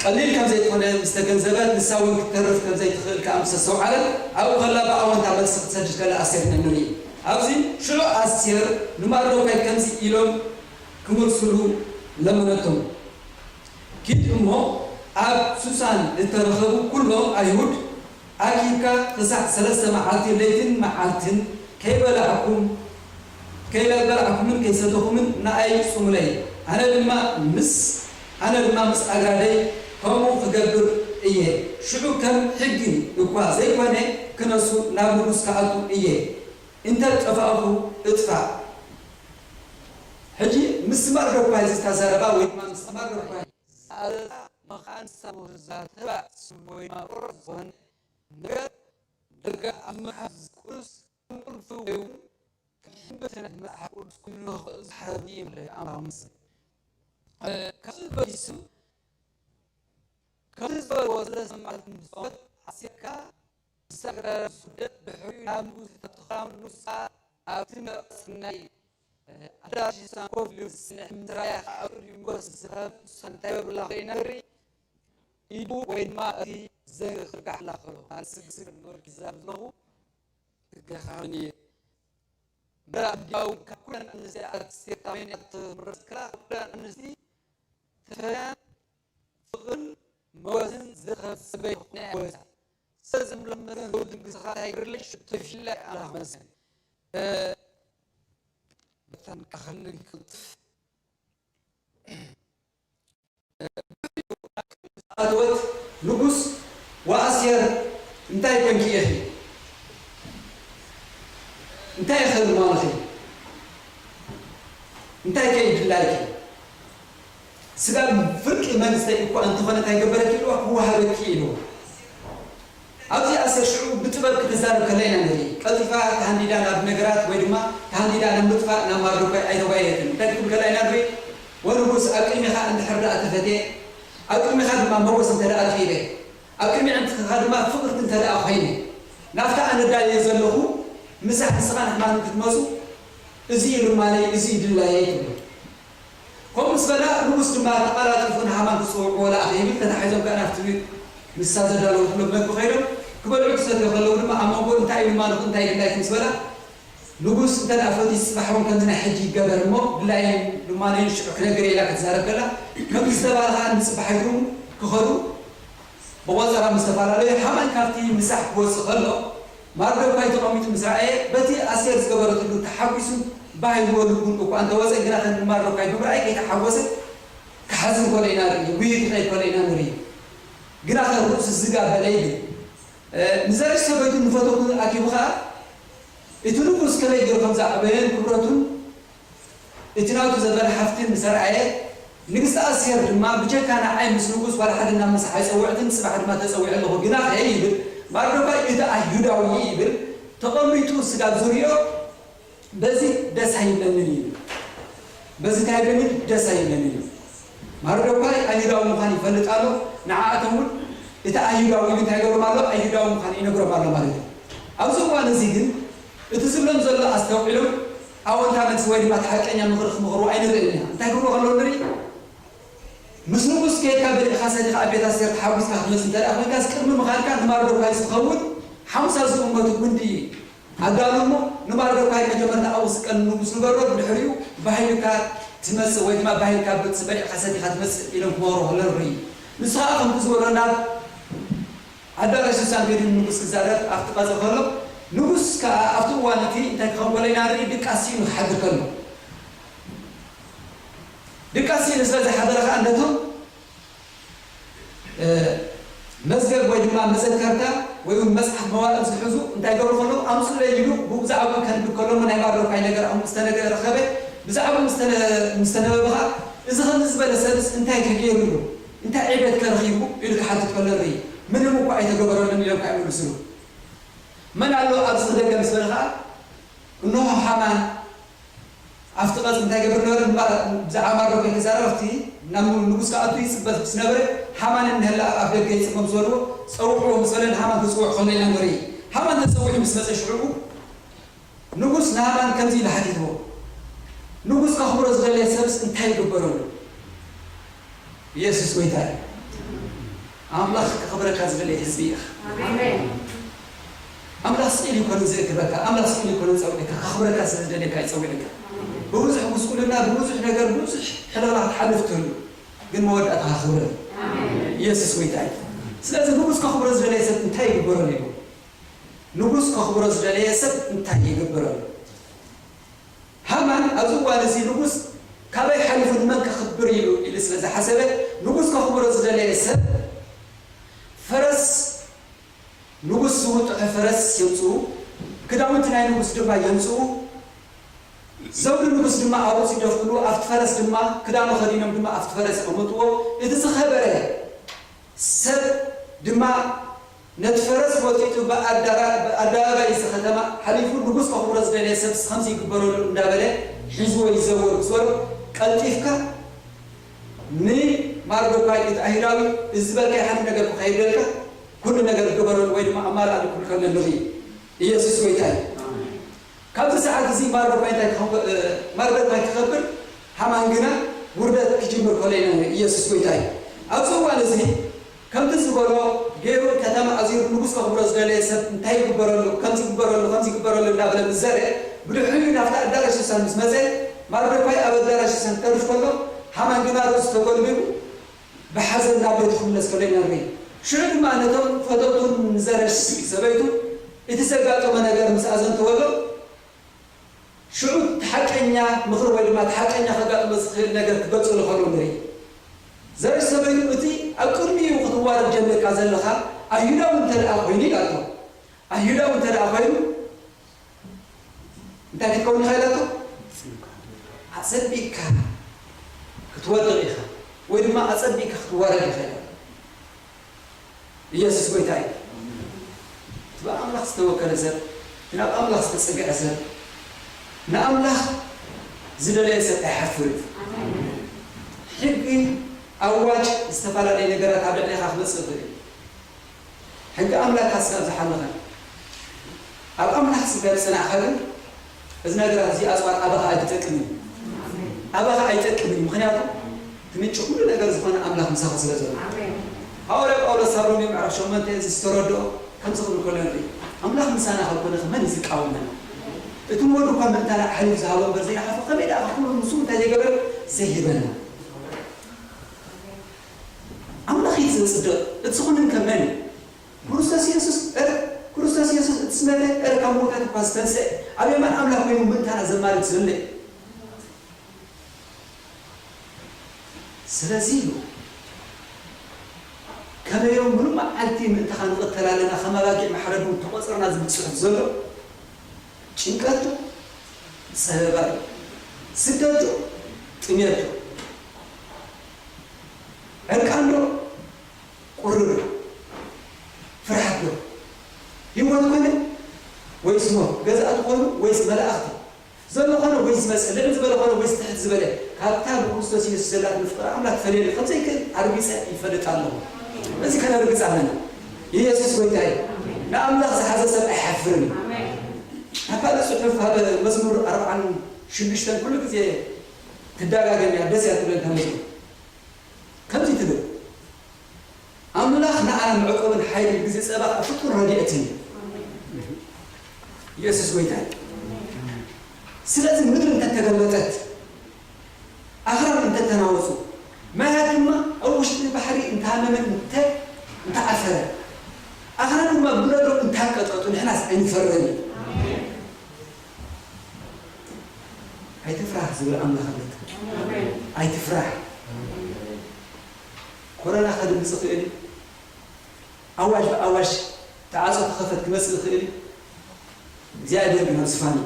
ቀሊል ከም ዘይኮነ ምስ ተገንዘበት፣ ንሳ እውን ክትተርፍ ከም ዘይትኽእል ከኣ ምስ ኣስተውዓለት፣ ኣብኡ ከላ ብኣወንታ መልሲ ክትሰድድ ከላ ኣስቴር ኢና ንርኢ። ኣብዚ ሽዑ ኣስቴር ንማርዶካይ ከምዚ ኢሎም ክመልስሉ ለመነቶም። ኪድ እሞ ኣብ ሱሳን እተረኸቡ ኩሎም ኣይሁድ ኣኪብካ ክሳዕ ሰለስተ መዓልቲ ለይትን መዓልትን ከይበላዕኩም ከይበላዕኩምን ከይሰተኹምን ንኣይ ጽሙለይ፣ ኣነ ድማ ምስ ኣነ ድማ ምስ ኣግራደይ ከምኡ ክገብር እየ። ሽዑ ከም ሕጊ እኳ ዘይኮነ ክነሱ ናብ ንጉስ ክኣቱ እየ። እንተ ጠፋእኹ እጥፋእ። ሕጂ ምስ ማርዶኳይ ዝተዛረባ ወይ ድማ ምስ ማርዶኳይ ዝኣዘዛ መኻን ሳሙር ዛተባ ስም ወይ ማእሮ ዝኾነ ነገር ደጋ ኣብ መጽሓፍ ቅዱስ ከም ቁልፊ ወይ እውን ከም ሕምብርቲ ናይ መጽሓፍ ቅዱስ ኮይኑ ንኽእል ዝሓረኒ ይብለ ኣምላኽ ምስል። እ፣ ካብዚ በጊሱ ከምዚ ዝበልዎ ስለ ሰማዕትን ብጾት ኣስቴር ከኣ ምስ ኣግራብ ስደት ድሕሪኡ ናብ ንጉስ ተተኻም ንጉስ ከኣ ኣብቲ መቐጽን ናይ ኣዳራሽ ሱሳን ኮፍ ኢሉ ዝስንዕ ምድራያ ኣብ ቅድሚ ንጉስ ዝኸብድ ንሱ እንታይ ይገብርላ ከይነሪ ኢዱ ወይ ድማ እቲ ዘንጊ ክርጋሕላ ከሎ፣ ማለት ስግስግ ንወርቂ ዝዛብ ዘለኹ ክገኻኒ እየ። ምዕራብ ዲያው ካብ ኩለን ኣንስቲ ኣርቲስት ኤርትራውያን እያ ትምረጽ ከላ፣ ካብ ኩለን ኣንስቲ ተፈያን ፍቕርን መወዝን ዝረኸብ ሰበይቲ ኮይና እያ ወጺኣ። ስለዚ ምሎም መዘን ዘውድን ግዝኻ እንታይ ይግርልሽ? ተፊላ ኣምላኽ መስገን። እ፣ በታን ካኸልን ክልጥፍ። ኣተወት ንጉስ፣ "ወኣስቴር፣ እንታይ ኮንኪ ኢኺ? እንታይ ኢኺ ልማኖኺ? እንታይ ከ ይድላይኪ? ስጋብ ፍርቂ መንግስተይ እኳ እንተኾነ እንታይ ገበረኪ?" ኢልዋ፣ "ክወሃበኪ" ኢልዋ። ኣብዚ ኣሰር ሽዑ ብጥበብ ክትዛረብ ከላ ኢና ንርኢ። ቀልጢፋ ተሃንዲዳ ናብ ነገራት ወይ ድማ ተሃንዲዳ ናብ ምጥፋእ ናብ ማርዶካይ ኣይተጓየየትን። እንታይ ክትብል ከላ ኢና ንርኢ? "ወንጉስ፣ ኣብ ቅድሜኻ እንድሕር ደኣ ተፈትየ፣ ኣብ ቅድሜኻ ድማ መጎስ እንተ ደኣ ረኺበ፣ ኣብ ቅድሚ ኣዕንትኻ ድማ ፍቕርቲ እንተ ደኣ ኮይነ፣ ናብታ ኣነ ዳልየ ዘለኹ ምሳሕ ንስኻን ሃማንን ክትመጹ፣ እዚ እዩ ልማነይ፣ እዚ እዩ ድላየይ" ትብሎ። ከምኡ ምስ በላ፣ ንጉስ ድማ ተቐላጢፉ ንሃማን ክጽውዕዎ ለኣኸ ይብል። ተታሒዞም ከኣ ናብቲ ንሳ ዘዳለወትሎም መግቢ ከይዶም፣ ክበልዑ ክሰትዩ ከለዉ ድማ፣ ኣብ መንጎ እንታይ እዩ ልማኖ፣ እንታይ ድላይኪ ምስ በላ፣ ንጉስ እንተ ደኣ ፈትዩ፣ ጽባሕ እውን ከምዚ ናይ ሕጂ ይገበር እሞ፣ ድላይን ልማኖይን ሽዑ ክነግር እየ ኢላ ክትዛረብ ከላ፣ ከምዚ ዝተባህለ ከኣ ንጽባሕ ይግርሙ ክኸዱ፣ ብቖጸራ ምስ ተፈላለዩ፣ ሃማን ካብቲ ምሳሕ ክወጽእ ከሎ፣ ማርዶካይ ተቐሚጡ ምስ ረኣየ፣ በቲ ኣስቴር ዝገበረትሉ ተሓጒሱ፣ ባህ ኢልዎ ልቡን እኳ እንተወጸ፣ ግናኸ ንማርዶካይ ብምርኣይ ከይተሓጎሰ ክሓዝን ከሎ ኢና ንርኢ፣ ጉይዩ ክኸይድ ከሎ ኢና ንርኢ። ግናኸ ርእሱ ዝግ ኣበለ ይብል። እ፣ ንዘርሽ ሰበይቱን ንፈተውቱን ኣኪቡ ኸኣ፣ እቲ ንጉስ ከመይ ገይሩ ከም ዘዕበየን ክብረቱን እቲ ናቱ ዘበለ ሃፍትን ምስ ኣርኣየ፣ ንግስቲ ኣስቴር ድማ፣ "ብጀካ ንዓይ ምስ ንጉስ ዋላ ሓደ ናብ ምሳሕ ኣይጸውዕትን፣ ጽባሕ ድማ ተጸዊዐ ኣለኹ። ግናኸ" ይብል፣ "ማርዶካይ እቲ ኣይሁዳዊ" ይብል፣ "ተቐሚጡ ስጋብ ዝሪኦ፣ በዚ ደስ ኣይብለንን" ይብል። "በዚ እንታይ ኣይብለንን? ደስ ኣይብለንን" እዩ። ማርዶካይ ኣይሁዳዊ ምዃኑ ይፈልጥ ኣሎ። ንዓኣቶም እውን እቲ ኣይሁዳዊ ኢሉ እንታይ ይገብሮም ኣሎ? ኣይሁዳዊ ምዃኑ ይነግሮም ኣሎ ማለት እዩ። ኣብዚ እዋን እዚ ግን እቲ ዝብሎም ዘሎ ኣስተውዒሎም ኣወንታ መልሲ ወይ ድማ እቲ ሓቀኛ ምኽሪ ክምኽርዎ ኣይንርእን ኢና። እንታይ ክብሉ ከለዉ ንርኢ? ምስ ንጉስ ከይድካ በሊዕካ ሰቲኻ ኣብ ቤት ኣስቴር ተሓጒስካ ክትመጽእ እንተ ደኣ ኮይንካስ፣ ቅድሚ ምኻድካ ንማርዶካይ ዝኸውን ሓሙሳ ዝእመቱ ጉንዲ ኣዳሉ እሞ፣ ንማርዶካይ መጀመርታ ኣብኡ ስቀል ንጉስ ንገሮ፣ ብድሕሪኡ ባህ ኢልካ ትመጽእ ወይ ድማ ባህ ኢልካ በሊዕካ ሰቲኻ ትመጽእ ኢሎም ክመኽሩ ከለዉ ንርኢ። ንሱ ኸኣ ከምቲ ዝበሎ ናብ ኣዳራሽ ሱሳን ከይዱ ንንጉስ ክዛረብ ኣብቲ ቀጽሪ ከሎ፣ ንጉስ ከኣ ኣብቲ እዋን እቲ እንታይ ክኸውን ከሎ ኢና ንርኢ፣ ድቃስ ስኢኑ ክሓድር ከሎ። ድቃስ ኢሉ ስለ ዝሓደረ ከኣ ነቶም መዝገብ ወይ ድማ መዘከርታ ወይ እውን መጽሓፍ መዋእል ዝሕዙ እንታይ ገብሩ ከለዉ ኣምፅለይ ኢሉ ብዛዕባኡ ከንብብ ከሎ ናይ ማርዶካይ ነገር ኣብኡ ዝተነገረ ረኸበ። ብዛዕባኡ ምስ ተነበበ ከዓ እዚ ከምዚ ዝበለ ሰብስ እንታይ ከገይሩ እዩ እንታይ ዕቤት ከረኺቡ ኢሉ ክሓትት ከሎ ንርኢ። ምንም እኳ ኣይተገበረሉን ኢሎም ከዓ ይመልስሉ። መን ኣሎ ኣብዚ ክደገ ምስ በለ ከዓ እንሆ ሃማን ኣብቲ ቀጽሪ እንታይ ገብር ነበረ? ብዛዕባ ማርዶካይ ክዛረብ ኣብቲ ናብ ንጉስ ክኣቱ ይጽበ ምስ ነበረ፣ ሃማን እንሄላ ኣብ ኣፍ ደገ ይጽበ ምስ በልዎ፣ ጸውዕዎ ምስ በለ ንሃማን ክጽውዕ ከሎ ኢና ንርኢ። ሃማን ተጸዊዑ ምስ መጸ ሽዑ ንጉስ ንሃማን ከምዚ ኢሉ ሓቲትዎ፣ ንጉስ ከኽብሮ ዝደለየ ሰብስ እንታይ ይግበረሉ? ኢየሱስ ጎይታ እዩ። ኣምላኽ ከኽብረካ ዝደለየ ህዝቢ ኢኻ። ኣምላኽ ስኢል ይኮነ ዘእክበካ፣ ኣምላኽ ስኢል ይኮነ ጸውዕካ፣ ከኽብረካ ስለ ዝደለየካ ይጸውዕካ። ብብዙሕ ጉስቁልና፣ ብብዙሕ ነገር፣ ብዙሕ ሕለላ ክትሓልፍ ትህሉ፣ ግን መወዳእታኻ ክብረ። ኢየሱስ ጎይታ እዩ። ስለዚ ንጉስ ከኽብሮ ዝደለየ ሰብ እንታይ ይግበረሉ እዩ? ንጉስ ከኽብሮ ዝደለየ ሰብ እንታይ ይግበረሉ? ሃማን ኣብዚ እዋን እዚ ንጉስ ካበይ ሓሊፉ ንመን ከኽብር ኢሉ ኢሉ ስለ ዝሓሰበ ንጉስ ከኽብሮ ዝደለየ ሰብ ፈረስ ንጉስ ዝውጥሑ ፈረስ የምፅኡ፣ ክዳውንቲ ናይ ንጉስ ድማ የምፅኡ፣ ዘውዲ ንጉስ ድማ ኣብ ርእሱ ይደፍእሉ፣ ኣብቲ ፈረስ ድማ ክዳኑ ከዲኖም ድማ ኣብቲ ፈረስ የቐምጥዎ። እቲ ዝኸበረ ሰብ ድማ ነቲ ፈረስ ወጢጡ ብኣዳባባይ እዚ ከተማ ሓሊፉ ንጉስ ከኽብሮ ዝደለየ ሰብስ ከምዚ ይግበረሉ እንዳበለ ሒዝዎ ይዘውር ምስ በሎ ቀልጢፍካ ንማርዶካይ እቲ ኣይሁዳዊ እዚ ዝበልካዮ ሓንቲ ነገር ክኸይደልካ ኩሉ ነገር ግበረሉ ወይ ድማ ኣማላእ ኩሉ ከለ ንርኢ ኢየሱስ ጎይታ እዩ። ካብዚ ሰዓት እዚ ማርዶካይ እንታይ ክኸብ- ማርዶካይ ክኸብር ሃማን ግና ውርደት ክጅምር ከሎ ኢና ንርኢ። ኢየሱስ ጎይታ እዩ። ኣብዚ እዋን እዚ ከምቲ ዝበሎ ገይሩ ከተማ ኣዚሩ ንጉስ ከኽብሮ ዝደለየ ሰብ እንታይ ይግበረሉ ከምዚ ይግበረሉ ከምዚ ይግበረሉ እንዳበለ ምስ ዘረ ብድሕሪኡ ናብቲ ኣዳራሽ ሱሳን ምስ መፀ ማርዶካይ ኣብ ኣዳራሽ ሱሳን ክተርፍ ከሎ ሃማን ግና ርእሱ ተጎልቢቡ ብሓዘን ናብ ቤቱ ክምለስ ከሎ ኢና ንርኢ። ሽዑ ድማ ነቶም ፈተውቱን ንዘረሽ ሰበይቱ እቲ ዘጋጠመ ነገር ምስ ኣዘንተወሎም ሽዑ እቲ ሓቀኛ ምኽሪ ወይ ድማ እቲ ሓቀኛ ከጋጥሞ ዝኽእል ነገር ክገልፅሉ ከሎ ንርኢ። ዘረሽ ሰበይቱ እቲ ኣብ ቅድሚኡ ክትዋረድ ጀሚርካ ዘለኻ ኣይሁዳዊ እንተ ደኣ ኮይኑ ኢላቶ። ኣይሁዳዊ እንተ ደኣ ኮይኑ እንታይ ክትከውን ኢኻ ኢላቶ? ኣጸቢቕካ ክትወድቕ ኢኻ ወይ ድማ ኣጸቢቕካ ክትዋረድ ኢኻ ኢላቶ። ኢየሱስ ጎይታ እዩ። እቲ ብኣምላኽ ዝተወከለ ሰብ፣ እቲ ናብ ኣምላኽ ዝተጸግዐ ሰብ፣ ንኣምላኽ ዝደለየ ሰብ ኣይሓፍርን። ሕጊ ኣዋጅ ዝተፈላለየ ነገራት ኣብ ልዕሌኻ ክመጽእ ይኽእል እዩ። ሕጊ ኣምላኽ ካብ ስጋብ ዝሓለኸ ኣብ ኣምላኽ ስጋብ ዝጸናዕካ ግን እዚ ነገራት እዚ ኣጽዋር ኣባኻ ኣይትጠቅምን እዩ። ኣባኻ ኣይጠቅምን እዩ። ምኽንያቱ እቲ ምንጪ ኩሉ ነገር ዝኾነ ኣምላኽ ምሳኻ ስለ ዘሎ። ኣሜን። ሃዋርያ ጳውሎስ ኣብ ሮሜ ምዕራፍ ሸሞንተ እዚ ዝተረድኦ ከምዚ ክብል ከሎ ንርኢ። ኣምላኽ ምሳና ካብ ኮነ መን እዩ ዝቃወመና? እቲ ንወዱ እኳ ምእንታና ኣሕሊፉ ዝሃቦ እምበር ዘይንሓልፎ ከመይ ደኣ ኩሉ ንሱ እንታይ ዘይገበረ ዘይህበና? ኣምላኽ እዩ ዘጽድቕ። እቲ ዝኹንን ከ መን እዩ? ክርስቶስ የሱስ እረ ክርስቶስ የሱስ እቲ ዝመተ እረ ካብ ምውታት እኳ ዝተንስአ ኣብ የማን ኣምላኽ ኮይኑ ምእንታና ዘማልድ ዘሎ እዩ። ስለዚ እዩ ከመዮም ሙሉእ መዓልቲ ምእንታኻ ንቕተል ኣለና ከም ኣባጊዕ ማሕረዱ ተቖጽርና ዝብል ጽሑፍ ዘሎ። ጭንቀት ዶ ጸበባ እዩ? ስደት ዶ ጥሜት ዶ ዕርቃን ዶ ቁርር ፍርሓት ዶ ህይወት ኮነ ወይስ ሞት? ገዛእቲ ኮኑ ወይስ መላእኽቲ? ዘሎ ኮነ ወይስ ዝመጽእ? ልዕል ዝበለ ኮነ ወይስ ትሕት ዝበለ? ካብታ ብክርስቶስ ኢየሱስ ዘላትኒ ፍቕሪ ኣምላኽ ክፈልየኒ ከም ዘይክእል ኣርጊጸ ይፈልጥ ኣለኹ። በዚ ከነርግጽ ኣለና። ኢየሱስ ጎይታ እዩ። ንኣምላኽ ዝሓዘ ሰብ ኣይሓፍርን እዩ። ኣብ ካልእ ጽሑፍ ኣብ መዝሙር ኣርብዓን ሽዱሽተን ኩሉ ግዜ ትደጋገም እያ፣ ደስ እያ ትብለኒ እታ መዝሙር። ከምዚ ትብል ኣምላኽ ንዓና መዕቆብን ሓይልን ግዜ ጸባእ ፍጡር ረድኤትን እዩ። ኢየሱስ ጎይታ እዩ። ስለዚ ምድሪ እንተተገለጠት ኣኽራን እንተተናወጹ ማያት ድማ ኣብ ውሽጢ ባሕሪ እንተሃመመን እንተ እንተዓፈረ ኣኽራን ድማ ብነዶ እንታንቀጥቀጡ ንሕናስ ኣይንፈርህን እዩ። ኣይ ኣይትፍራህ ዝብል ኣምላኽ ኣለካ። ኣይትፍራህ። ኮረና ከድምፅ ይኽእል እዩ። ኣዋጅ ብኣዋጅ ተዓፆ ክኸፈት ክመፅእ ይኽእል እዩ። እግዚኣብሔር ግን ኣብ ዝፋን እዩ።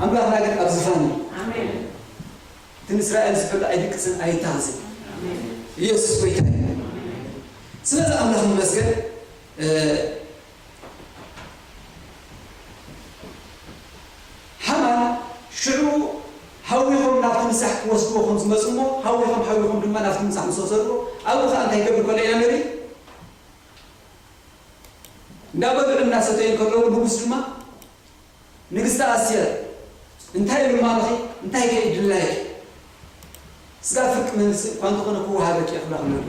ኣምላኽና ግን ኣብ ዝፋን እዩ። እቲ ንእስራኤል ዝሕሉ ኣይድቅስን ኣይታኽዝን። ኢየሱስ ጎይታ እዩ። ስለዚ ኣምላኽ ይመስገን። ሃማን ሽዑ ሃዊኾም ናብቲ ምሳሕ ክወስድዎ ከም ዝመፁ እሞ ሃዊኾም ሃዊኾም ድማ ናብቲ ምሳሕ ምስ ወሰድዎ ኣብኡ ከዓ እንታይ ይገብር ከሎ ኢና ንርኢ። እንዳበልዑ እናሰተዩ ከለዉ ንጉስ ድማ ንግስቲ ኣስቴር እንታይ ኢሉ ማለኺ እንታይ ከ ይድላይኪ ስጋ ፍርቂ መንግስቲ እኳ እንተኾነ ክወሃበኪ እየ ክብላ ከለዉ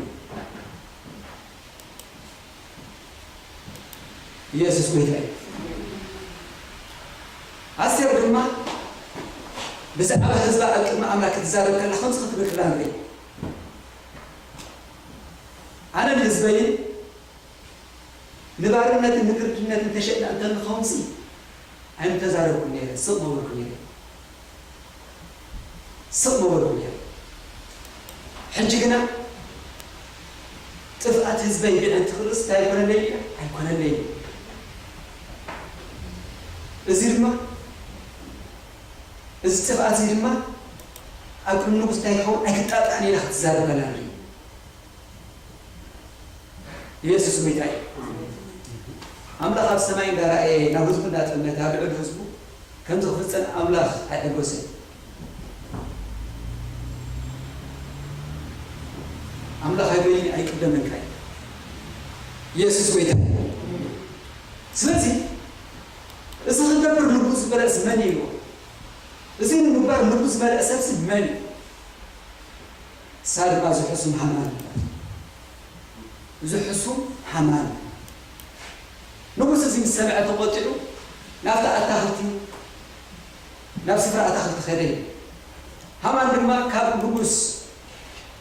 ኢየሱስ ጎይታ እዩ። ኣስቴር ድማ ብዛዕባ ህዝባ ኣብ ቅድሚ ኣምላክ ክትዛረብ ከላ ከምዚ ክትብል ክላ ንርኢ ኣነ ንህዝበይን ንባርነትን ንግርድነትን ተሸጥና እንተንኸውንሲ ኣይምተዛረብኩ ነይረ ስቕ መበልኩ ነይረ ስቕ መበልኩ ነይረ ሕጂ ግና ጥፍኣት ህዝበይ ብዕንቲ ክርስ እንታይ ኣይኮነለይ እዩ ኣይኮነለይ እዩ እዚ ድማ እዚ ጥፍኣት እዚ ድማ ኣብ ቅድሚ ንጉስ እንታይ ክኸውን ኣይክጣጣዕን ኢላ ክትዛረብ ከላ ንርኢ ኢየሱስ ጎይታ እዩ። ኣምላኽ ኣብ ሰማይ እንዳረኣየ ናብ ህዝቡ እንዳጠመተ ኣብ ልዕሊ ህዝቡ ከምዚ ክፍጸም ኣምላኽ ኣይሐጎሰን። ኣምላኽ ኣይበይን ኣይቅደምን ካይ ኢየሱስ ጎይታ እዩ። ስለዚ እዚ ክገብር ልቡ ዝበለስ መን እዩ? እዚ ንምግባር ልቡ ዝበለእ ሰብሲ መን እዩ? እሳ ድማ እዚ ሕሱም ሃማን እዛ ሕሱም ሃማን ንጉስ እዚ ምስ ሰምዐ ተቆጢዑ ናብቲ ኣታኽልቲ ናብ ስፍራ ኣታኽልቲ ኸደ እዩ ሃማን ድማ ካብ ንጉስ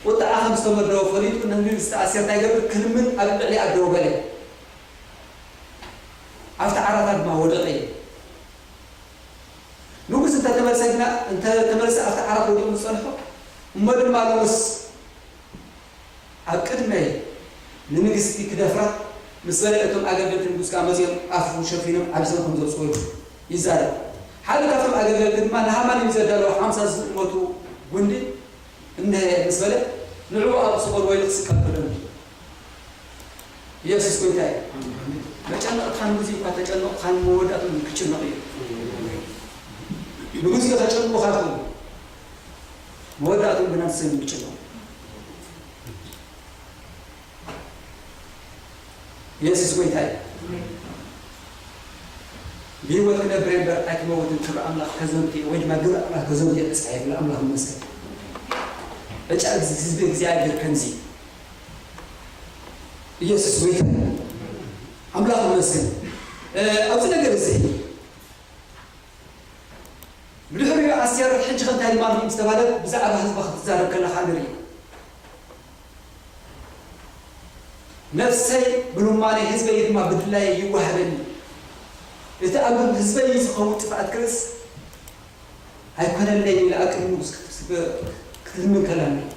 ቁጥዓ ከም ዝተመደወ ፈሊጡ ንንግስቲ ኣስቴር እንታይ ገብር ክልምን ኣብ ልዕሊ ኣደው በለ ኣብቲ ዓራታ ድማ ወደቀ እዩ ንጉስ እንተተመልሰ ግና እንተተመልሰ ኣብቲ ዓራት ወዲቑ ዝጸንሖ እሞ ድማ ንጉስ ኣብ ቅድመይ ንንግስቲ ክደፍራ ምስ በለ እቶም ኣገልገልቲ ንጉስ ከኣ መጺኦም ኣፉ ሸፊኖም ዓብሶም ከም ዘውጽኡ ይዛረብ ሓደ ካብቶም ኣገልገልቲ ድማ ንሃማን እዩ ዘዳለዎ ሓምሳ ዝእመቱ ጉንዲ እንሀ ምስ በለ ንዕኡ ኣብ ስቆል ወይሉ ክስቀል ከሎ ኢየሱስ ጎይታ እዩ። መጨነቕታን ግዜ እኳ ተጨነቕታን መወዳእትኡ ክጭነቕ እዩ። ንግዜ ከጨንቑኻ ይኽእሉ መወዳእትኡ ግና ንሰብ ይጭነቕ። ኢየሱስ ጎይታ እዩ። ብህይወት ክነብር እምበር ኣይክመውትን ክብሪ ኣምላኽ ከዘንቱ ወይ ድማ ግብሪ ኣምላኽ ከዘንቱ እየ ተጻሒፉ ኣምላኽ ይመስገን። ዕጫ ህዝቢ እግዚኣብሔር ከምዚ ኢየሱስ ጎይታ ኣምላኽ ይመስገን ኣብዚ ነገር እዚ ብድሕሪኡ ኣስቴር ሕጂ ከ እንታይ ልማድ ምስ ተባህለት ብዛዕባ ህዝባ ክትዛረብ ከለኻ ንርኢ ነፍሰይ ብልማነይ ህዝበይ ድማ ብድላየ ይወሃበኒ እቲ ኣብ ህዝበይ ዝኸውን ጥፍኣት ክርእስ ኣይኮነለይ ኢላ ኣብ ቅድሚ ንጉስ ክትልምን ከላ ንርኢ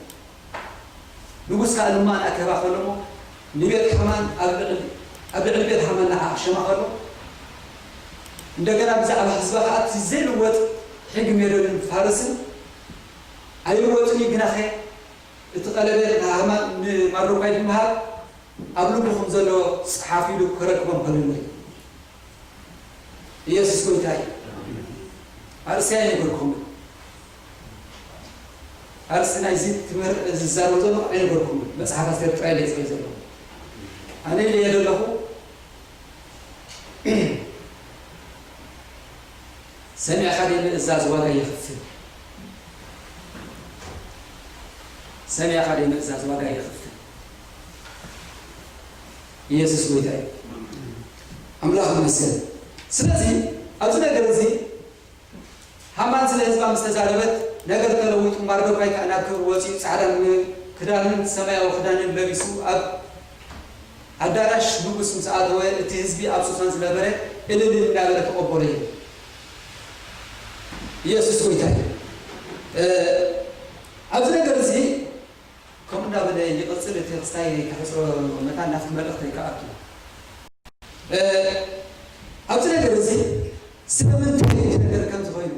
ንጉስ ከኣ ልማን ኣከባ ከሎ እሞ ንቤት ሓማን ኣብ ልዕሊ ኣብ ልዕሊ ቤት ሓማን ንዓ ኣሸማ ከሎ እንደገና ብዛዕባ ህዝባ ከኣ እቲ ዘይልወጥ ሕጊ ሜዶንን ፋርስን ኣይልወጥን እዩ ግናኸ እቲ ቀለቤት ንሃማን ንማርዶካይ ብምሃብ ኣብ ልቡ ከም ዘሎ ጸሓፊ ኢሉ ክረክቦም ከሎ ንርኢ ኢየሱስ ጎይታ እዩ። ኣርእስቲ ኣይነገርኩምን። ኣርእስቲ ናይዚ ትምህር ዝዛረብ ዘሎ ኣይነገርኩምን። መጽሓፍ ኣስቴር ጥራይ ለይጽበይ ዘሎ ኣነ ኢለየ ዘለኹ። ሰሚዕኻ ደይ ምእዛዝ ዋጋ ይኽፍል። ሰሚዕኻ ደይ ምእዛዝ ዋጋ ይኽፍል። ኢየሱስ ጎይታ እዩ። ኣምላኽ ይመስገን። ስለዚ ኣብዚ ነገር እዚ ሃማን ስለ ህዝባ ምስ ተዛረበት ነገር ተለዊጡ ማርዶካይ ከኣ ናብ ክብሪ ወፂኡ ፃዕዳ ክዳንን ሰማያዊ ክዳንን ለቢሱ ኣብ ኣዳራሽ ንጉስ ምስ ኣተወ እቲ ህዝቢ ኣብ ሱሳን ዝነበረ እልል እንዳበለ ተቐበሎ እዩ። ኢየሱስ ጎይታ እዩ። እ፣ ኣብዚ ነገር እዚ ከምኡ እንዳበለ ይቕጽል። እቲ ክስታይ ክሕጽሮ መታን ናብቲ መልእኽተይ ክኣቱ። እ፣ ኣብዚ ነገር እዚ ስለምንታይ እቲ ነገር ከምዚ ኮይኑ፣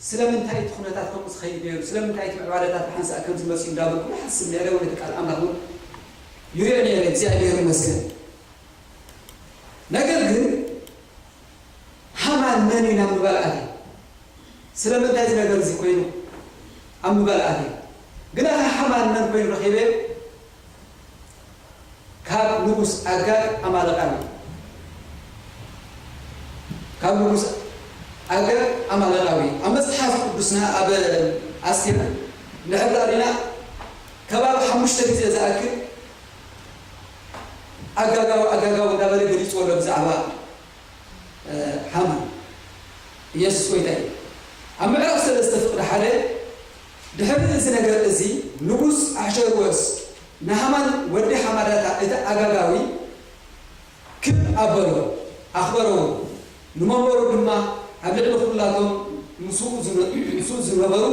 ስለምንታይ እቲ ኩነታት ከምኡ ዝኸይድ ነይሩ፣ ስለምንታይ እቲ ምዕባለታት ብሓንሳእ ከም ዝመጽኡ እንዳበልኩ ይሓስብ ነይረ። ወደ ቃል ኣምላኽ እውን ይሪኦ ነይረ። እግዚኣብሔር ይመስገን። ነገር ግን ሃማን መን እዩ ናብ ምባል ኣትየ። ስለምንታይ እዚ ነገር እዚ ኮይኑ ኣብ ምባል ኣትየ። ግና ሃማን መን ኮይኑ ረኺበ? ካብ ንጉስ ኣጋግ ኣማለቃዊ፣ ካብ ንጉስ ኣጋግ ኣማለቃዊ። ኣብ መጽሓፍ ቅዱስና ኣብ ኣስቴር እንድሕር ዳሪና ከባቢ ሓሙሽተ ግዜ ዝኣክል ኣጋጋዊ ኣጋጋዊ እንዳበለ ገሊጽዎ ኣሎ ብዛዕባ፣ እ፣ ሃማን። ኢየሱስ ጎይታ እዩ። ኣብ ምዕራፍ ሰለስተ ፍቕዲ ሓደ፣ ድሕሪ እዚ ነገር እዚ ንጉስ ኣሕሸርወስ ንሃማን ወዲ ሓማዳታ እቲ ኣጋጋዊ ክብ ኣበሎ፣ ኣኽበረዎ። ንመንበሩ ድማ ኣብ ልዕሊ ኩላቶም ምስኡ ዝነ-፣ ምስኡ ዝነበሩ፣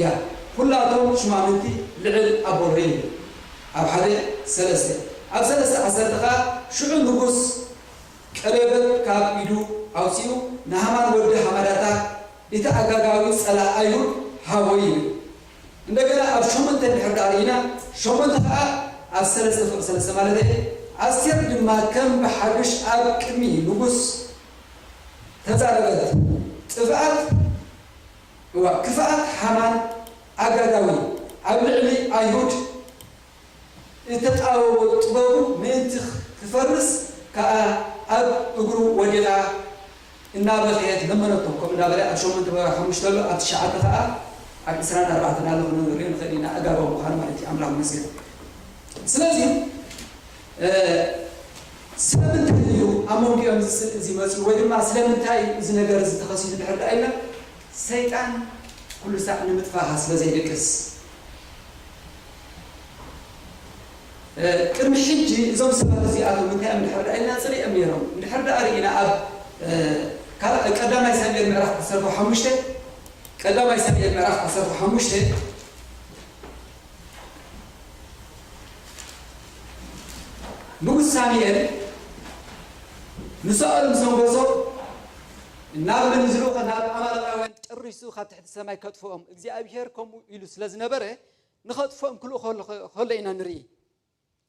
ያ፣ ኩላቶም ሹማምንቲ ልዕል ኣበሎ ይብል። ኣብ ሓደ ሰለስተ፣ ኣብ ሰለስተ ዓሰርተ ኸኣ፣ ሽዑ ንጉስ ቀለበት ካብ ኢዱ ኣውጺኡ ንሃማን ወዲ ሃማዳታ እቲ ኣጋጋዊ ጸላእ ኣይሁድ ሃቦ ይብል። እንደገና ኣብ ሸሞንተ እንድሕር ደኣ ርኢና፣ ሸሞንተ ኸኣ ኣብ ሰለስተ ፍቕዲ ሰለስተ ማለት እየ። ኣስቴር ድማ ከም ብሓድሽ ኣብ ቅድሚ ንጉስ ተዛረበት። ጥፍኣት፣ እዋ፣ ክፍኣት ሃማን ኣጋጋዊ ኣብ ልዕሊ ኣይሁድ እተጣበቦ ጥበቡ ምእንቲ ክፈርስ ከኣ ኣብ እግሩ ወዲቓ እናበኸየት ለመነቶ። ከምኡ እናበለ ኣብ ሸሞንተ ወርሒ ሓሙሽተ ኣሎ፣ ኣብ ትሽዓተ ከኣ ኣብ ዕስራን ኣርባዕተን ኣሎ ክንሪኦ ንኽእል ኢና፣ ኣጋባዊ ምዃኑ ማለት እዩ። ኣምላኽ ይመስገን። ስለዚ፣ እ፣ ስለምንታይ እዩ ኣብ መንጎኦም እዚ ጽልኢ እዚ መጺኡ? ወይ ድማ ስለምንታይ እዚ ነገር እዚ ተኸሲቱ ድሕር ደኣ ኢልና፣ ሰይጣን ኩሉ ሳዕ ንምጥፋእኻ ስለ ዘይድቅስ፣ እ፣ ቅድሚ ሕጂ እዞም ሰባት እዚኣቶም እንታይ እዮም ድሕር ደኣ ኢልና ጽሊኦም ነይሮም። እንድሕር ደኣ ርኢና ኣብ፣ እ፣ ካልእ፣ ቀዳማይ ሳሙኤል ምዕራፍ ዓሰርተ ሓሙሽተ፣ ቀዳማይ ሳሙኤል ምዕራፍ ዓሰርተ ሓሙሽተ፣ ንጉስ ሳሙኤል ንሳኦል ምስ ኣንገሶ፣ እናበለ ንዝልኡኸ ናብ ኣማሌቃውያን ጨሪሱ ካብ ትሕቲ ሰማይ ከጥፍኦም እግዚኣብሄር ከምኡ ኢሉ ስለ ዝነበረ፣ ንኸጥፍኦም ክልእኾ ከሎ ኢና ንርኢ።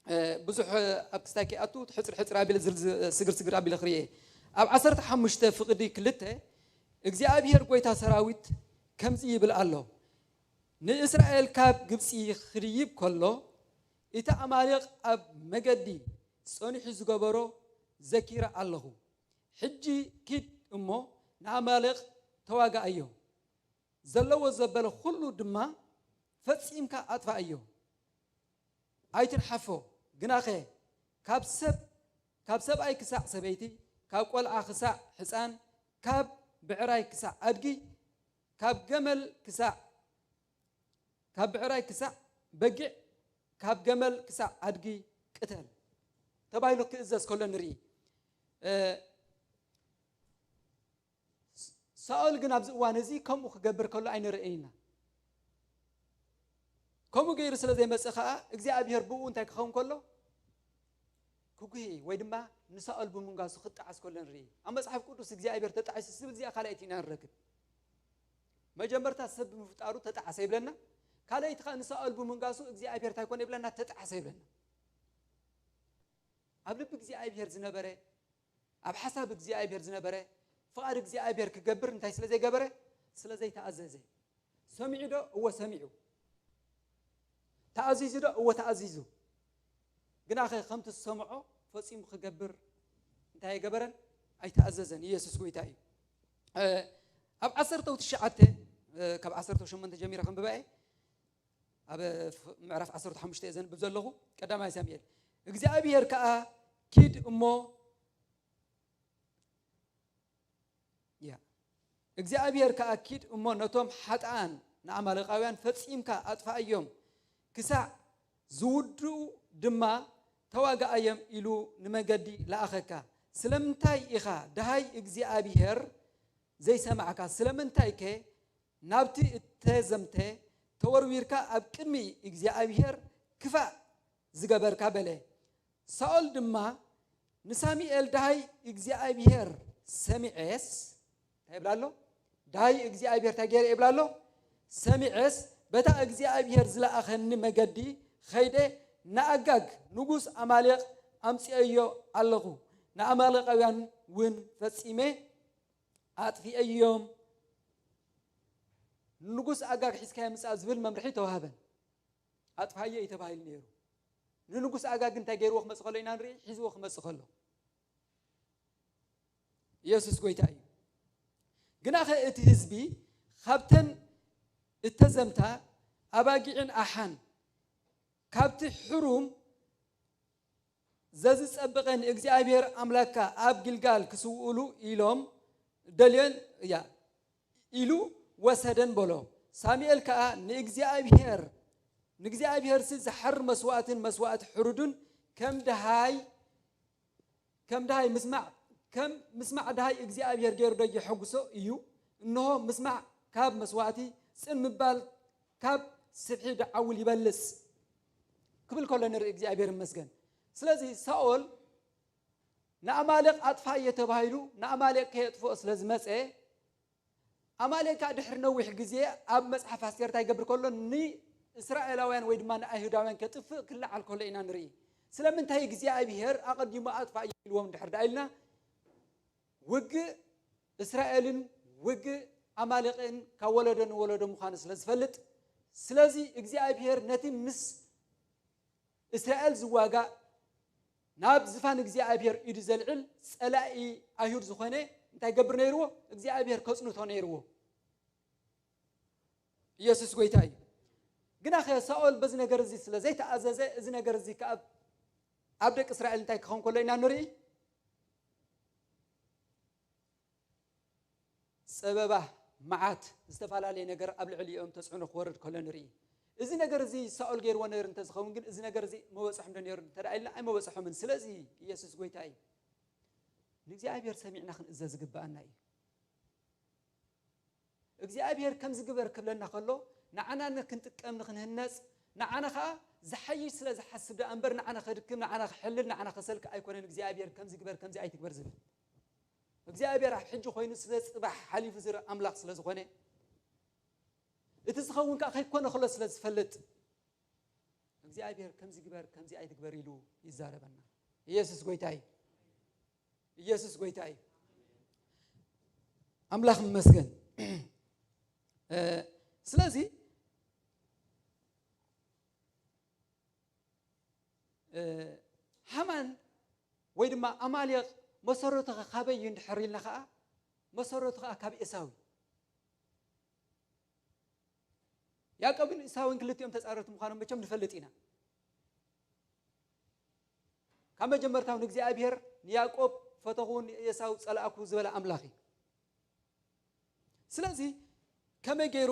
እ፣ ብዙሕ ኣብ ክስታይ ከይኣቱ ሕጽር ሕጽር ኣቢለ ዝርዝ-፣ ስግር ስግር ኣቢለ ክርእየ። ኣብ ዓሰርተ ሓሙሽተ ፍቕዲ ክልተ እግዚኣብሄር ጐይታ ሰራዊት ከምዚ ይብል ኣሎ፣ ንእስራኤል ካብ ግብጺ ክድይብ ከሎ፣ እቲ ኣማሌቕ ኣብ መገዲ ጸኒሑ ዝገበሮ ዘኪረ ኣለኹ። ሕጂ ኪድ እሞ ንኣማሌቕ ተዋግኣዮ፣ ዘለዎ ዘበለ ኹሉ ድማ ፈጺምካ ኣጥፍኣዮ። ኣይትንሓፎ፣ ግናኸ ካብ ሰብ፣ ካብ ሰብኣይ ክሳዕ ሰበይቲ፣ ካብ ቈልዓ ክሳዕ ሕጻን፣ ካብ ብዕራይ ክሳዕ ኣድጊ፣ ካብ ገመል ክሳዕ፣ ካብ ብዕራይ ክሳዕ በጊዕ፣ ካብ ገመል ክሳዕ ኣድጊ ቅተል ተባሂሉ ክእዘዝ ከሎ ንርኢ። እ፣ ሳኦል ግን ኣብዚ እዋን እዚ ከምኡ ክገብር ከሎ ኣይንርእይን ኢና። ከምኡ ገይሩ ስለ ዘይመጽእ ከኣ፣ እግዚኣብሄር ብእኡ እንታይ ክኸውን ከሎ? ክጉሂ ወይ ድማ ንሳኦል ብምንጋሱ ክጠዓስ ከሎ ንርኢ። ኣብ መጽሓፍ ቅዱስ እግዚኣብሄር ተጣዒሱ ዝብል እዚኣ ካልኣይቲ ኢና ንረክብ። መጀመርታ ሰብ ብምፍጣሩ ተጠዓሰ ይብለና። ካልኣይቲ ከኣ ንሳኦል ብምንጋሱ እግዚኣብሄር እንታይ ኮነ ይብለና? ተጠዓሰ ይብለና። ኣብ ልቢ እግዚኣብሄር ዝነበረ፣ ኣብ ሓሳብ እግዚኣብሄር ዝነበረ፣ ፍቓድ እግዚኣብሄር ክገብር እንታይ ስለ ዘይገበረ? ስለ ዘይተኣዘዘ። ሰሚዑ ዶ? እወ ሰሚዑ። ተኣዚዙ ዶ? እወ ተኣዚዙ። ግናኸ ከምቲ ዝሰምዖ ፈጺሙ ክገብር እንታይ ኣይገበረን? ኣይተኣዘዘን። ኢየሱስ ጎይታ እዩ። እ፣ ኣብ ዓሰርተው ትሽዓተ፣ እ፣ ካብ ዓሰርተው ሸሞንተ ጀሚረ ከንብባ እየ። ኣብ ፍ-፣ ምዕራፍ ዓሰርተ ሓሙሽተ እየ ዘንብብ ዘለኹ። ቀዳማይ ሳሙኤል። እግዚኣብሄር ከኣ ኪድ እሞ፣ ያ፣ እግዚኣብሄር ከኣ ኪድ እሞ ነቶም ሓጥኣን ንኣማሌቃውያን ፈጺምካ ኣጥፍኣዮም፣ ክሳዕ ዝውድኡ ድማ ተዋግኣዮም ኢሉ ንመገዲ ለኣኸካ። ስለምንታይ ኢኻ ደሃይ እግዚኣብሄር ዘይሰማዕካ? ስለምንታይከ ናብቲ እተዘምተ ተወርዊርካ ኣብ ቅድሚ እግዚኣብሔር ክፋእ ዝገበርካ በለ። ሳኦል ድማ ንሳሙኤል፣ ደሃይ እግዚኣብሔር ሰሚዔስ፣ እንታይ ይብላ ኣሎ? ደሃይ እግዚኣብሔር እንታይ ገይረ ይብላ ኣሎ? ሰሚዔስ፣ በታ እግዚኣብሔር ዝለኣኸኒ መገዲ ኸይደ ንኣጋግ ንጉስ ኣማሌቕ ኣምጺኤዮ ኣለኹ፣ ንኣማሌቃውያን እውን ፈጺመ ኣጥፊኤዮም። ንንጉስ ኣጋግ ሒዝካዮ ምጻእ ዝብል መምርሒ ተዋህበን። ኣጥፋዮ እዩ ተባሂሉ ነይሩ። ንንጉስ ኣጋግ እንታይ ገይርዎ ክመጽእ ከሎ ኢና ንርኢ፣ ሒዝዎ ክመጽእ ከሎ። ኢየሱስ ጎይታ እዩ። ግናኸ እቲ ህዝቢ ካብተን እተዘምታ ኣባጊዕን ኣሓን ካብቲ ሕሩም ዘዝጸብቐ ንእግዚኣብሔር ኣምላክካ ኣብ ጊልጋል ክስውኡሉ ኢሎም ደልዮን እያ ኢሉ ወሰደን በሎ። ሳሙኤል ከኣ ንእግዚኣብሔር ንእግዚኣብሔርሲ ዝሓር መስዋእትን መስዋእቲ ሕሩድን ከም ደሃይ ከም ደሃይ ምስማዕ ከም ምስማዕ ደሃይ እግዚኣብሔር ገይሩ ዶ የሐጉሶ እዩ? እንሆ ምስማዕ ካብ መስዋእቲ ጽን ምባል ካብ ስብሒ ደዓውል ይበልጽ ክብል ከሎ ንርኢ። እግዚኣብሔር ይመስገን። ስለዚ ሳኦል ንኣማሌቅ ኣጥፋእዮ ተባሂሉ ንኣማሌቅ ከየጥፍኦ ስለ ዝመጸ ኣማሌቅ ከኣ ድሕሪ ነዊሕ ግዜ ኣብ መጽሓፍ ኣስቴር እንታይ ይገብር ከሎ ንእስራኤላውያን ወይ ድማ ንኣይሁዳውያን ከጥፍእ ክለዓል ከሎ ኢና ንርኢ። ስለምንታይ እግዚኣብሔር ኣቐዲሙ ኣጥፋእዮ ኢልዎም ድሕር ደኣ ኢልና ውግእ እስራኤልን ውግእ ኣማሌቅን ካብ ወለዶ ንወለዶ ምዃኑ ስለ ዝፈልጥ ስለዚ እግዚኣብሔር ነቲ ምስ እስራኤል ዝዋጋእ ናብ ዝፋን እግዚኣብሔር ኢዱ ዘልዕል ጸላኢ ኣይሁድ ዝኾነ እንታይ ገብር ነይርዎ እግዚኣብሔር ከጽንቶ ነይርዎ። ኢየሱስ ጎይታ እዩ። ግናኸ ሳኦል በዚ ነገር እዚ ስለ ዘይተኣዘዘ እዚ ነገር እዚ ከኣ ኣብ ደቂ እስራኤል እንታይ ክኸውን ከሎ ኢና ንርኢ። ጸበባ መዓት ዝተፈላለየ ነገር ኣብ ልዕሊኦም ተጽዕኖ ክወርድ ከሎ ንርኢ። እዚ ነገር እዚ ሳኦል ገይርዎ ነይሩ እንተዝኸውን ግን እዚ ነገር እዚ መበጽሖም ዶ ነይሩ እንተ ኢልና ኣይመበጽሖምን። ስለዚ ኢየሱስ ጎይታ እዩ። ንእግዚኣብሔር ሰሚዕና ክንእዘዝ ዝግብኣና እዩ። እግዚኣብሔር ከምዚ ግበር ክብለና ከሎ ንዓና ክንጥቀም ንክንህነጽ ንዓና ከዓ ዝሓይሽ ስለ ዝሓስብ ደኣ እምበር ንዓና ከድክም ንዓና ክሕልል ንዓና ከሰልክ ኣይኮነን። እግዚኣብሔር ከምዚ ግበር ከምዚ ኣይትግበር ዝብል እግዚኣብሔር ኣብ ሕጂ ኮይኑ ስለ ጽባሕ ሓሊፉ ዝርኢ ኣምላኽ ስለ ዝኾነ እቲ ዝኸውን ከዓ ከይኮነ ከሎ ስለ ዝፈልጥ እግዚኣብሔር ከምዚ ግበር ከምዚ ኣይትግበር ኢሉ ይዛረበና። ኢየሱስ ጎይታ እዩ። ኢየሱስ ጎይታ እዩ። ኣምላኽ ይመስገን። ስለዚ ሃማን ወይ ድማ ኣማሌቕ መሰረቱ ኸ ካበይ እዩ እንድሕር ኢልና ኸዓ መሰረቱ ኸዓ ካብ ኤሳው እዩ። ያዕቆብን ኤሳውን ክልቲኦም ተጻረርቲ ምዃኖም መቸም ንፈልጥ ኢና። ካብ መጀመርታው ንእግዚኣብሔር ንያዕቆብ ፈተኹ ንኤሳው ጸላእኩ ዝበለ ኣምላኽ እዩ። ስለዚ ከመይ ገይሩ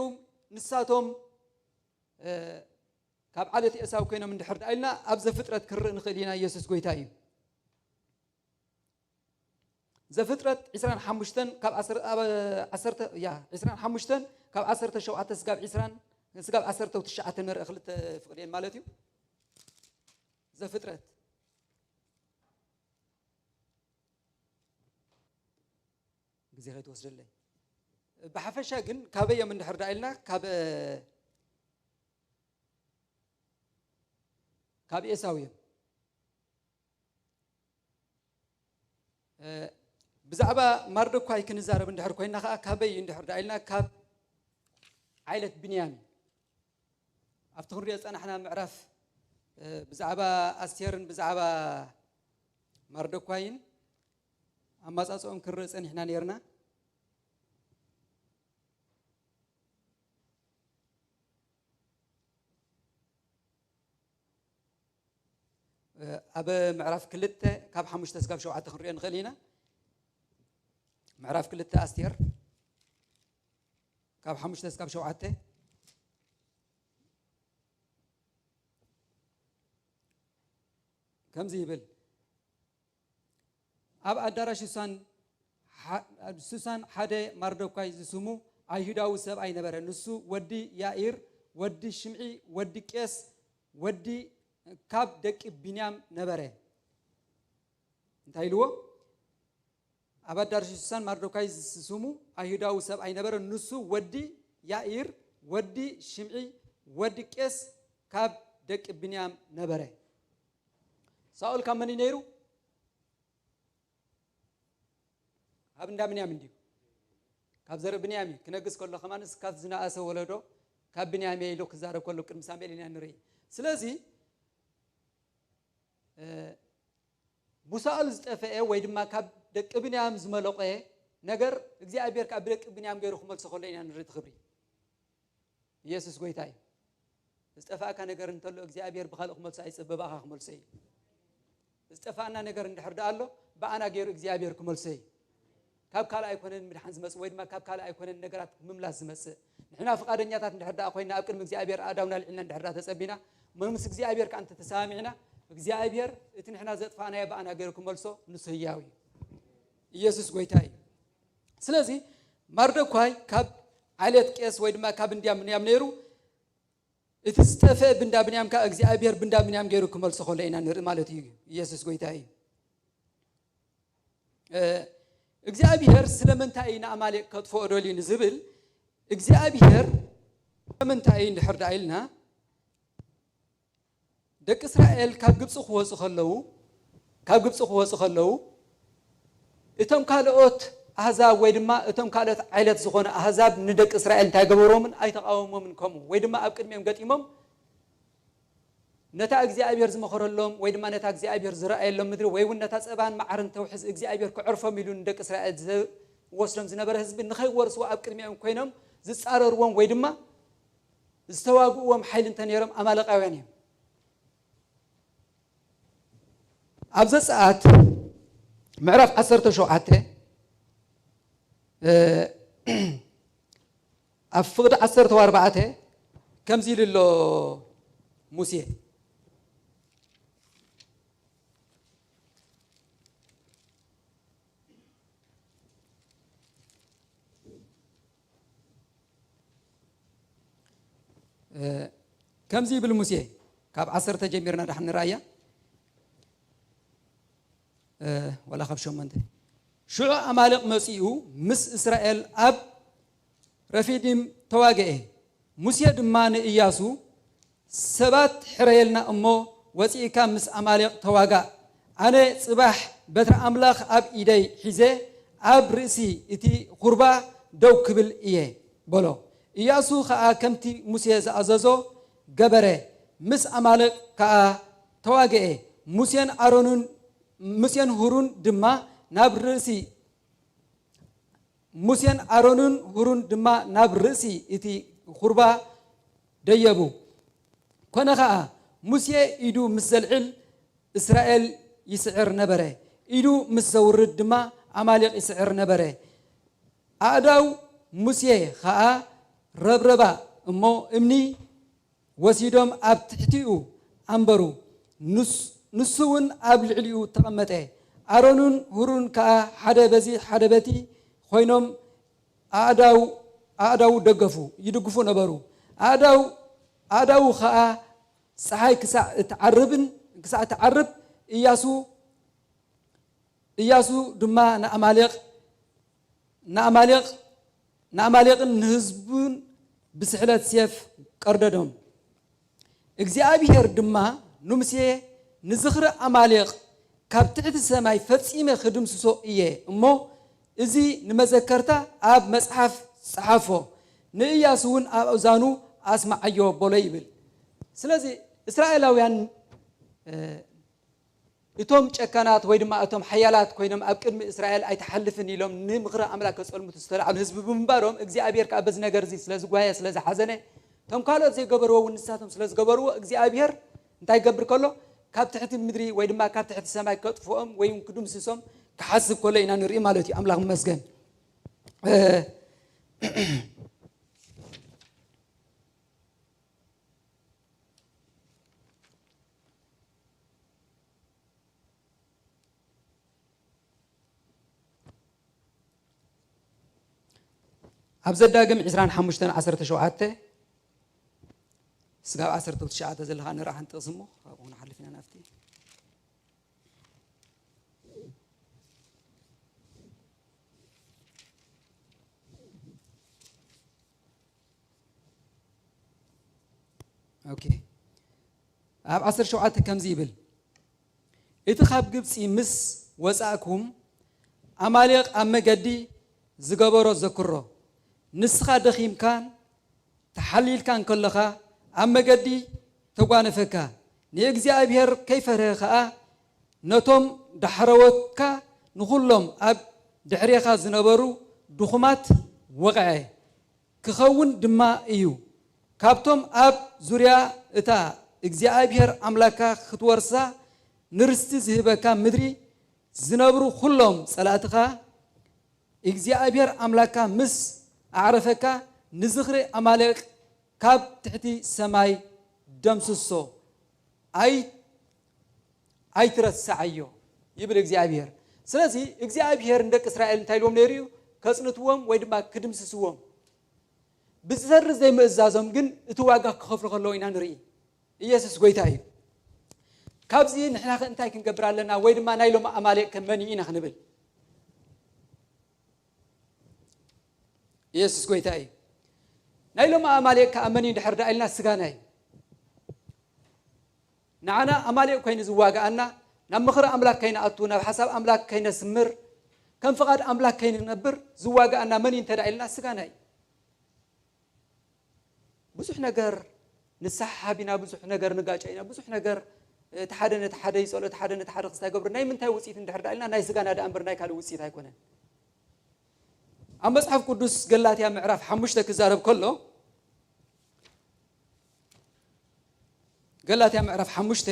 ንሳቶም ካብ ዓሌት ኤሳው ኮይኖም እንድሕር ደኣ ኢልና ኣብ ዘፍጥረት ክንርኢ ንኽእል ኢና። ኢየሱስ ጎይታ እዩ። ዘፍጥረት ዕስራን ሓሙሽተን ካብ ዓሰርተ ያ ዕስራን ሓሙሽተን ካብ ዓሰርተ ሸውዓተ ስጋብ ዕስራን ስጋብ ዓሰርተ ትሽዓተ ንርኢ ክልተ ፍቕድየን ማለት እዩ። ዘፍጥረት ግዜ ከይትወስደለይ ብሓፈሻ ግን ካበይ እዮም እንድሕር ደኣ ኢልና ካብ ካብ ኤሳው እዮም። ብዛዕባ ማርደኳይ ክንዛረብ እንድሕር ኮይና ከዓ ካበይ እንድሕር ደኣ ኢልና ካብ ዓይለት ብንያም ኣብቲ ክንሪኦ ዝፀናሕና ምዕራፍ ብዛዕባ ኣስቴርን ብዛዕባ ማርደኳይን ኣማፃፅኦም ክንርኢ ፀኒሕና ነይርና። ኣብ ምዕራፍ ክልተ ካብ ሓሙሽተ ስጋብ ሸውዓተ ክንሪኦ ንኽእል ኢና። ምዕራፍ ክልተ ኣስቴር ካብ ሓሙሽተ ስጋብ ሸውዓተ ከምዚ ይብል። ኣብ ኣዳራሽ ሱሳን ሱሳን ሓደ ማርዶኳይ ዝስሙ ኣይሁዳዊ ሰብኣይ ነበረ። ንሱ ወዲ ያኢር፣ ወዲ ሽምዒ፣ ወዲ ቄስ፣ ወዲ ካብ ደቂ ብንያም ነበረ። እንታይ ኢልዎ? ኣብ ኣዳርሽ ሱሳን ማርዶካይ ዝስሙ ኣይሁዳዊ ሰብኣይ ነበረ። ንሱ ወዲ ያኢር፣ ወዲ ሽምዒ፣ ወዲ ቄስ፣ ካብ ደቂ ብንያም ነበረ። ሳኦል ካብ መን እዩ ነይሩ? ካብ እንዳ ብንያም እንድዩ። ካብ ዘርኢ ብንያም እዩ። ክነግስ ከሎ ከማንስ ካብ ዝነኣሰ ወለዶ ካብ ብንያም እየ ኢሉ ክዛረብ ከሎ ቅድሚ ሳሙኤል ኢና ንርኢ። ስለዚ፣ እ፣ ብሳኦል ዝጠፈኤ ወይ ድማ ካብ ደቂ ብንያም ዝመለቐ ነገር እግዚኣብሔር ካብ ደቂ ብንያም ገይሩ ክመልሶ ከሎ ኢና ንርኢ እቲ ክብሪ። ኢየሱስ ጎይታ እዩ። ዝጠፋእካ ነገር እንተሎ እግዚኣብሔር ብኻልእ ክመልሶ ኣይጽበ፣ ብኣኻ ክመልሶ እዩ። ዝጠፋእና ነገር እንድሕር ደኣ ኣሎ፣ ብኣና ገይሩ እግዚኣብሔር ክመልሶ እዩ። ካብ ካልእ ኣይኮነን ምድሓን ዝመጽእ ወይ ድማ ካብ ካልእ ኣይኮነን ነገራት ምምላስ ዝመጽእ። ንሕና ፍቓደኛታት እንድሕር ደኣ ኮይና ኣብ ቅድሚ እግዚኣብሔር ኣእዳውና ኣልዒልና እንድሕር ደኣ ተጸቢና፣ ምስ እግዚኣብሔር ከኣ እንተተሰማሚዕና፣ እግዚኣብሔር እቲ ንሕና ዘጥፋእናዮ ብኣና ገይሩ ክመልሶ ንሱ ህያው እዩ። ኢየሱስ ጎይታ እዩ። ስለዚ ማርዶኳይ ካብ ዓሌት ቄስ ወይ ድማ ካብ እንዳ ብንያም ነይሩ፣ እቲ ዝጠፍአ ብንዳ ብንያም ከኣ እግዚኣብሔር ብንዳ ብንያም ገይሩ ክመልሶ ከሎ ኢና ንርኢ ማለት እዩ። ኢየሱስ ጎይታ እዩ። እ፣ እግዚኣብሔር ስለምንታይ እዩ ንኣማሌቅ ከጥፍኦ ደልዩ ንዝብል፣ እግዚኣብሔር ስለምንታይ እዩ እንድሕር ደኣ ኢልና፣ ደቂ እስራኤል ካብ ግብፂ ክወፁ ከለዉ፣ ካብ ግብፂ ክወፁ ከለዉ፣ እቶም ካልኦት ኣህዛብ ወይ ድማ እቶም ካልኦት ዓይነት ዝኾነ ኣህዛብ ንደቂ እስራኤል እንታይ ገበሮምን ኣይተቃወሞምን፣ ከምኡ ወይ ድማ ኣብ ቅድሚኦም ገጢሞም ነታ እግዚኣብሔር ዝመኸረሎም ወይ ድማ ነታ እግዚኣብሔር ዝረኣየሎም ምድሪ ወይ እውን ነታ ጸባን መዓርን ተውሕዝ እግዚኣብሔር ክዕርፎም ኢሉ ንደቂ እስራኤል ዝወስዶም ዝነበረ ህዝቢ ንኸይወርስዎ ኣብ ቅድሚኦም ኮይኖም ዝጻረርዎም ወይ ድማ ዝተዋግእዎም ሓይሊ እንተ ነይሮም ኣማለቃውያን እዮም። ኣብ ዘጸኣት ምዕራፍ ዓሰርተ ሸውዓተ፣ እ፣ ኣብ ፍቕዲ ዓሰርተ ኣርባዕተ ከምዚ ኢሉ ኣሎ ሙሴ። እ፣ ከምዚ ይብል ሙሴ፣ ካብ ዓሰርተ ጀሚርና ደሓን ንርኣያ። እ፣ ወላ ካብ ሸሞንተ። ሽዑ ኣማሌቕ መጺኡ ምስ እስራኤል ኣብ ረፊዲም ተዋግኤ። ሙሴ ድማ ንእያሱ፣ ሰባት ሕረየልና እሞ ወጺእካ ምስ ኣማሌቕ ተዋጋእ። ኣነ ጽባሕ በትሪ ኣምላኽ ኣብ ኢደይ ሒዘ ኣብ ርእሲ እቲ ኹርባ ደው ክብል እየ በሎ። እያሱ ኸኣ ከምቲ ሙሴ ዝኣዘዞ ገበረ፣ ምስ ኣማሌቕ ከኣ ተዋግኤ። ሙሴን ኣሮንን፣ ሙሴን ሁሩን ድማ ናብ ርእሲ፣ ሙሴን ኣሮንን ሁሩን ድማ ናብ ርእሲ እቲ ኹርባ ደየቡ። ኮነ ኸኣ፣ ሙሴ ኢዱ ምስ ዘልዕል እስራኤል ይስዕር ነበረ፣ ኢዱ ምስ ዘውርድ ድማ ኣማሌቕ ይስዕር ነበረ። ኣእዳው ሙሴ ኸኣ ረብረባ እሞ እምኒ ወሲዶም ኣብ ትሕቲኡ ኣንበሩ። ንስ-፣ ንሱ እውን ኣብ ልዕሊኡ ተቐመጠ። ኣሮንን ሁሩን ከኣ ሓደ በዚ ሓደ በቲ ኮይኖም ኣእዳው፣ ኣእዳው ደገፉ፣ ይድግፉ ነበሩ። ኣእዳው፣ ኣእዳው ኸኣ ጸሓይ ክሳዕ እትዓርብን፣ ክሳዕ እትዓርብ እያሱ፣ እያሱ ድማ ንኣማሌቕ፣ ንኣማሌቕ፣ ንኣማሌቕን ንህዝቡን ብስሕለት ሴፍ ቀርደዶም። እግዚኣብሄር ድማ ንሙሴ፣ ንዝኽሪ ኣማሌቕ ካብ ትሕቲ ሰማይ ፈጺመ ክድምስሶ እየ እሞ፣ እዚ ንመዘከርታ ኣብ መጽሓፍ ጸሓፎ፣ ንእያሱ እውን ኣብ እዛኑ ኣስምዓዮ በሎ ይብል። ስለዚ እስራኤላውያን፣ እ፣ እቶም ጨካናት ወይ ድማ እቶም ሓያላት ኮይኖም ኣብ ቅድሚ እስራኤል ኣይትሓልፍን ኢሎም ንምኽሪ ኣምላኽ ከጸልምቱ ዝተላዕሉ ህዝቢ ብምንባሮም፣ እግዚኣብሔር ከኣ በዚ ነገር እዚ ስለ ዝጓየ፣ ስለ ዝሓዘነ፣ እቶም ካልኦት ዘይገበርዎ እውን ንሳቶም ስለ ዝገበርዎ፣ እግዚኣብሔር እንታይ ይገብር ከሎ? ካብ ትሕቲ ምድሪ ወይ ድማ ካብ ትሕቲ ሰማይ ከጥፍኦም ወይ እውን ክድምስሶም ክሓስብ ከሎ ኢና ንርኢ ማለት እዩ። ኣምላኽ ይመስገን። እ፣ ኣብ ዘዳግም ዕስራን ሓሙሽተን ዓሰርተ ሸውዓተ፣ ስጋብ ዓሰርተ ትሽዓተ ዘለኻ ንርኣ ሓንቲ ጥቕሲ እሞ፣ ካብኡ ንሓልፍ ኢና ናብቲ። ኦኬ። ኣብ ዓሰርተ ሸውዓተ ከምዚ ይብል፣ "እቲ ካብ ግብጺ ምስ ወጻእኩም ኣማሌቕ ኣብ መገዲ ዝገበሮ ዘክሮ፣ ንስኻ ደኺምካን ተሓሊልካን ከለኻ ኣብ መገዲ ተጓነፈካ፣ ንእግዚኣብሔር ከይፈርሀ ከኣ ነቶም ዳሕረዎትካ ንኹሎም ኣብ ድሕሬኻ ዝነበሩ ድኹማት ወቕዐ። ክኸውን ድማ እዩ። ካብቶም ኣብ ዙርያ እታ እግዚኣብሔር ኣምላካ ክትወርሳ ንርስቲ ዝህበካ ምድሪ ዝነብሩ ኩሎም ጸላእትኻ እግዚኣብሔር ኣምላካ ምስ ኣዕረፈካ ንዝኽሪ ኣማሌቅ ካብ ትሕቲ ሰማይ ደምስሶ። ኣይ ኣይትረስዓዮ ይብል እግዚኣብሔር። ስለዚ እግዚኣብሔር ንደቂ እስራኤል እንታይ ኢልዎም ነይሩ እዩ? ከጽንትዎም ወይ ድማ ክድምስስዎም። ብዝሰርዝ ዘይምእዛዞም ግን እቲ ዋጋ ክኸፍሉ ከለዉ ኢና ንርኢ። ኢየሱስ ጎይታ እዩ። ካብዚ ንሕና ከ እንታይ ክንገብር ኣለና? ወይ ድማ ናይ ሎም ኣማሌቅ ከ መን እዩ ኢና ክንብል? ኢየሱስ ጎይታ እዩ። ናይ ሎም ኣማሌቅ ከኣ መን እዩ ድሕር ደኣ ኢልና? ስጋና እዩ። ንዓና ኣማሌቅ ኮይኑ ዝዋግኣና፣ ናብ ምኽሪ ኣምላኽ ከይንኣቱ፣ ናብ ሓሳብ ኣምላኽ ከይነስምር፣ ከም ፍቓድ ኣምላኽ ከይንነብር ዝዋግኣና መን እዩ እንተ ደኣ ኢልና? ስጋና እዩ። ብዙሕ ነገር ንስሓ ሓቢና፣ ብዙሕ ነገር ንጋጨ ኢና፣ ብዙሕ ነገር፣ እቲ ሓደ ነቲ ሓደ ይጸሎ፣ እቲ ሓደ ነቲ ሓደ ክስታይ ገብር። ናይ ምንታይ ውጽኢት እንድሕር ደኣ ኢልና? ናይ ስጋና ደኣ እምበር ናይ ካልእ ውጽኢት ኣይኮነን። ኣብ መጽሓፍ ቅዱስ ገላትያ ምዕራፍ ሓሙሽተ ክዛረብ ከሎ፣ ገላትያ ምዕራፍ ሓሙሽተ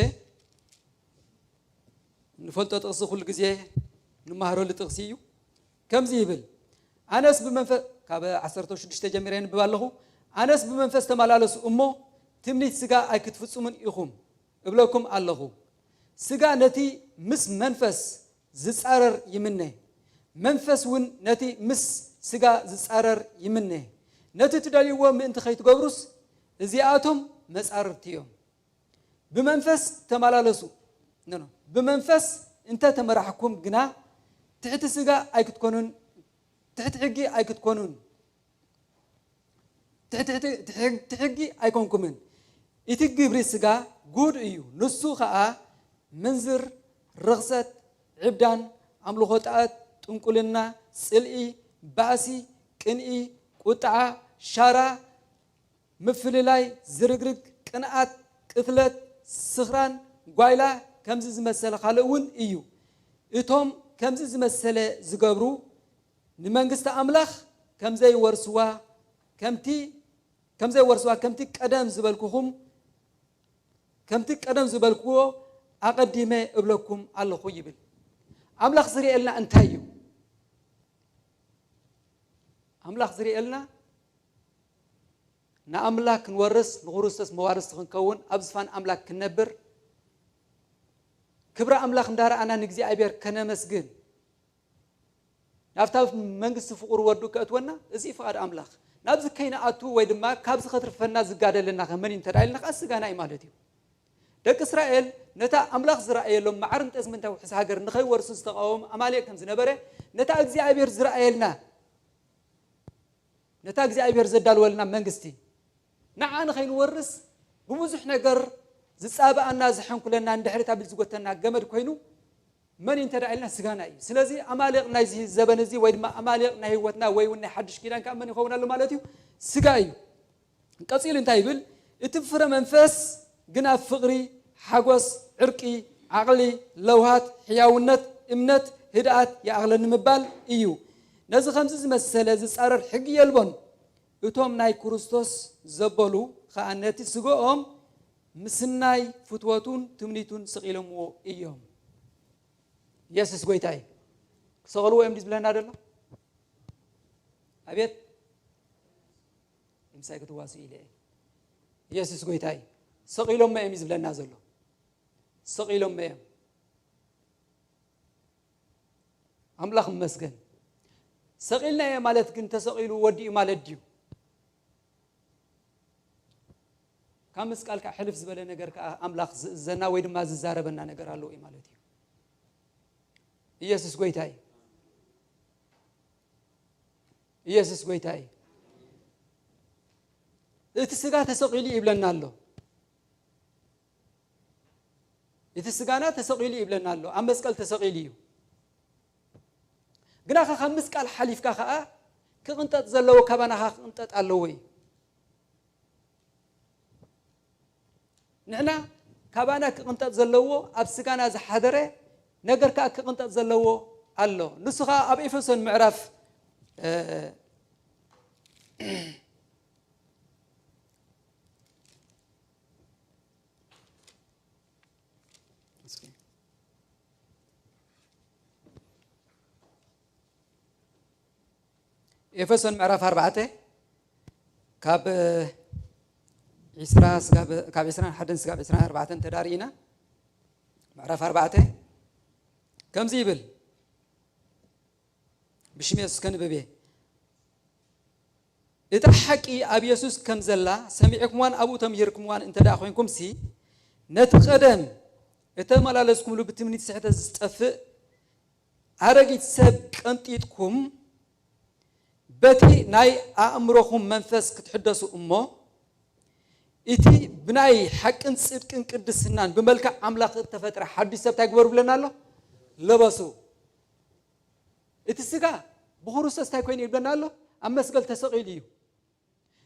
ንፈልጦ ጥቕሲ፣ ኩሉ ግዜ ንመሃረሉ ጥቕሲ እዩ። ከምዚ ይብል፣ ኣነስ ብመንፈ-፣ ካብ ዓሰርተ ሽዱሽተ ጀሚረ የንብብ ኣለኹ። "ኣነስ ብመንፈስ ተመላለሱ እሞ ትምኒት ስጋ ኣይክትፍጽሙን ኢኹም እብለኩም ኣለኹ። ስጋ ነቲ ምስ መንፈስ ዝጻረር ይምነ፣ መንፈስ እውን ነቲ ምስ ስጋ ዝጻረር ይምነ። ነቲ ትደልይዎ ምእንቲ ከይትገብሩስ እዚኣቶም መጻርርቲ እዮም። ብመንፈስ ተመላለሱ፣ ኖ፣ ኖ፣ ብመንፈስ እንተ ተመራሕኩም ግና ትሕቲ ስጋ ኣይክትኮኑን፣ ትሕቲ ሕጊ ኣይክትኮኑን፣ ትሕቲ፣ ትሕቲ፣ ትሕቲ ሕጊ ኣይኮንኩምን። እቲ ግብሪ ስጋ ጉድ እዩ፣ ንሱ ኸኣ ምንዝር፣ ርኽሰት፣ ዕብዳን፣ ኣምልኾ ጣኦት፣ ጥንቁልና፣ ጽልኢ፣ ባእሲ፣ ቅንኢ፣ ቁጥዓ፣ ሻራ፣ ምፍልላይ፣ ዝርግርግ፣ ቅንኣት፣ ቅትለት፣ ስኽራን፣ ጓይላ፣ ከምዚ ዝመሰለ ካልእ እውን እዩ። እቶም ከምዚ ዝመሰለ ዝገብሩ ንመንግስቲ ኣምላኽ ከም ዘይወርስዋ፣ ከምቲ፣ ከም ዘይወርስዋ፣ ከምቲ ቀደም ዝበልኩኹም፣ ከምቲ ቀደም ዝበልክዎ ኣቐዲመ እብለኩም ኣለኹ" ይብል። ኣምላኽ ዝርእየልና እንታይ እዩ? ኣምላኽ ዝርእየልና ንኣምላኽ ክንወርስ፣ ንክርስቶስ መዋርስቲ ክንከውን፣ ኣብ ዝፋን ኣምላኽ ክንነብር፣ ክብሪ ኣምላኽ እንዳረኣና ንእግዚኣብሔር ከነመስግን፣ ናብታ መንግስቲ ፍቕሩ ወዱ ከእትወና፣ እዚ ፍቓድ ኣምላኽ። ናብዚ ከይንኣቱ ወይ ድማ ካብዚ ከትርፈና ዝጋደለና ከ መን እዩ እንተ ደኣ ኢልና ከኣ ስጋና እዩ ማለት እዩ። ደቂ እስራኤል ነታ ኣምላኽ ዝረኣየሎም ማዕርን ጠስምን ተውሕስ ሃገር ንኸይወርሱ ዝተቓወሙ ኣማሌቅ ከም ዝነበረ፣ ነታ እግዚኣብሔር ዝረኣየልና፣ ነታ እግዚኣብሔር ዘዳልወልና መንግስቲ ንዓ ንኸይንወርስ ብብዙሕ ነገር ዝጻብኣና፣ ዝሐንኩለና፣ ንድሕሪት ኣቢሉ ዝጎተና ገመድ ኮይኑ መን እዩ እንተ ደኣ ኢልና ስጋና እዩ። ስለዚ ኣማሌቕ ናይዚ ዘበን እዚ ወይ ድማ ኣማሌቕ ናይ ህይወትና ወይ እውን ናይ ሓድሽ ኪዳን ከኣ መን ይኸውን ኣሎ ማለት እዩ? ስጋ እዩ። ቀጺሉ እንታይ ይብል? እቲ ፍረ መንፈስ ግን ኣብ ፍቕሪ፣ ሓጎስ፣ ዕርቂ፣ ዓቕሊ፣ ለውሃት፣ ሕያውነት፣ እምነት፣ ህድኣት ይኣኽለኒ ምባል እዩ። ነዚ ከምዚ ዝመሰለ ዝጻረር ሕጊ የልቦን። እቶም ናይ ክርስቶስ ዘበሉ ኸኣ ነቲ ስግኦም ምስናይ ፍትወቱን ትምኒቱን ስቕ ኢሎምዎ እዮም። የሱስ ጎይታ እዩ። ክሰቐልዎ እዮም ድዩ ዝብለና ዘሎ? ኣቤት። ምሳይ ክትዋሱ ኢለ እየ። የሱስ ጎይታ እዩ። ሰቒሎሞ እዮም እዩ ዝብለና ዘሎ። ሰቒሎሞ እዮም። ኣምላኽ ይመስገን። ሰቒልናዮ ማለት ግን ተሰቒሉ ወዲኡ ማለት ድዩ? ካብ ምስቃል ከዓ ሕልፍ ዝበለ ነገር ከዓ ኣምላኽ ዝእዘና ወይ ድማ ዝዛረበና ነገር ኣለዎ እዩ ማለት እዩ። ኢየሱስ ጎይታ እዩ። ኢየሱስ ጎይታ እዩ። እቲ ስጋ ተሰቒሉ ይብለና ኣሎ። እቲ ስጋና ተሰቒሉ ይብለና ኣሎ። ኣብ መስቀል ተሰቒሉ እዩ። ግና ከ ካብ ምስቃል ሓሊፍካ ከኣ ክቕንጠጥ ዘለዎ ካባና ከኣ ክቕንጠጥ ኣለዎ እዩ። ንሕና ካባና ክቕንጠጥ ዘለዎ፣ ኣብ ስጋና ዝሓደረ ነገር ከኣ ክቕንጠጥ ዘለዎ ኣሎ። ንሱ ከኣ ኣብ ኤፌሶን ምዕራፍ፣ እ፣ እስኪ። ኤፌሶን ምዕራፍ ኣርባዕተ ካብ ዒስራ ስጋብ፣ ካብ ዒስራን ሓደን ስጋብ ዒስራን ኣርባዕተን ተዳሪእና፣ ምዕራፍ ኣርባዕተ ከምዚ ይብል፣ ብሽም የሱስ ከንብብ እየ። እታ ሓቂ ኣብ የሱስ ከም ዘላ ሰሚዕኩምዋን ኣብኡ ተምሂርኩምዋን እንተ ደኣ ኮይንኩምሲ፣ ነቲ ቀደም እተመላለስኩምሉ ብትምኒት ስሕተት ዝጠፍእ ኣረጊት ሰብ ቀንጢጥኩም፣ በቲ ናይ ኣእምሮኹም መንፈስ ክትሕደሱ እሞ፣ እቲ ብናይ ሓቅን ጽድቅን ቅድስናን ብመልክዕ ኣምላኽ እተፈጥረ ሓድሽ ሰብ እንታይ ግበሩ ብለና ኣሎ? ለበሱ። እቲ ስጋ ብክርስቶስ እንታይ ኮይኑ ይብለና ኣሎ? ኣብ መስቀል ተሰቒሉ እዩ።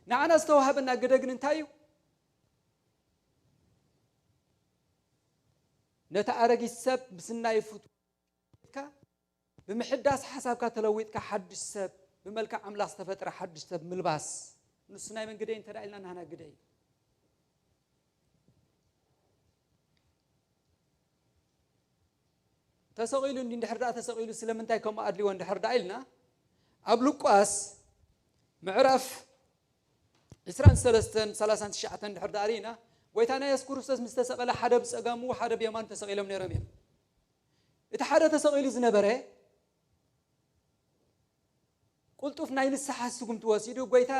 ንዓና ዝተዋህበና ግደ ግን እንታይ እዩ? ነቲ ኣረጊት ሰብ ምስ ናይ ፍትወትካ ብምሕዳስ ሓሳብካ ተለዊጥካ ሓድሽ ሰብ፣ ብመልክዕ ኣምላኽ ዝተፈጥረ ሓድሽ ሰብ ምልባስ። ንሱ ናይ መን ግደ እዩ እንተ ደኣ ኢልና፣ ናህና ግደ እዩ። ተሰቒሉ እንዲ እንድሕር ደኣ ተሰቒሉ ስለምንታይ ከምኡ ኣድልዎ እንድሕር ደኣ ኢልና፣ ኣብ ሉቃስ ምዕራፍ ዒስራን ሰለስተን ሰላሳን ትሽዓተን እንድሕር ደኣ ርኢና፣ ጎይታና የሱስ ክርስቶስ ምስ ተሰቐለ ሓደ ብጸጋሙ ሓደ ብየማኑ ተሰቒሎም ነይሮም እዮም። እቲ ሓደ ተሰቒሉ ዝነበረ ቅልጡፍ ናይ ንስሓ ስጉምቲ ወሲዱ፣ ጎይታ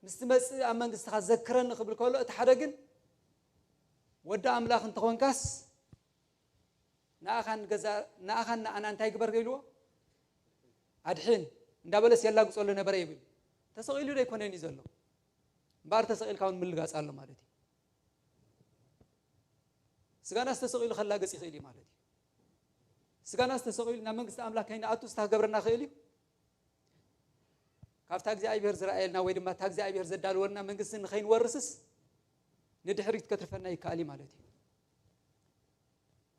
ምስ ትመጽእ ኣብ መንግስትኻ ዘክረኒ ክብል ከሎ፣ እቲ ሓደ ግን ወዲ ኣምላኽ እንተኾንካስ ንኣኻን ገዛ፣ ንኣኻን ንኣና እንታይ ግበር ኢልዎ? ኣድሕን እንዳበለስ የላግጸሉ ነበረ ይብል። ተሰቒሉ ዶ ኣይኮነን እዩ ዘሎ? እምበኣር ተሰቒልካ እውን ምልጋጽ ኣሎ ማለት እዩ። ስጋናስ ተሰቒሉ ከላግጽ ይኽእል እዩ ማለት እዩ። ስጋናስ ተሰቒሉ ናብ መንግስቲ ኣምላኽ ከይንኣቱ ዝታ ክገብረና ይኽእል እዩ። ካብታ እግዚኣብሔር ዝረኣየልና ወይ ድማ እታ እግዚኣብሔር ዘዳልወልና መንግስቲ ንኸይንወርስስ ንድሕሪት ከትርፈና ይከኣል እዩ ማለት እዩ።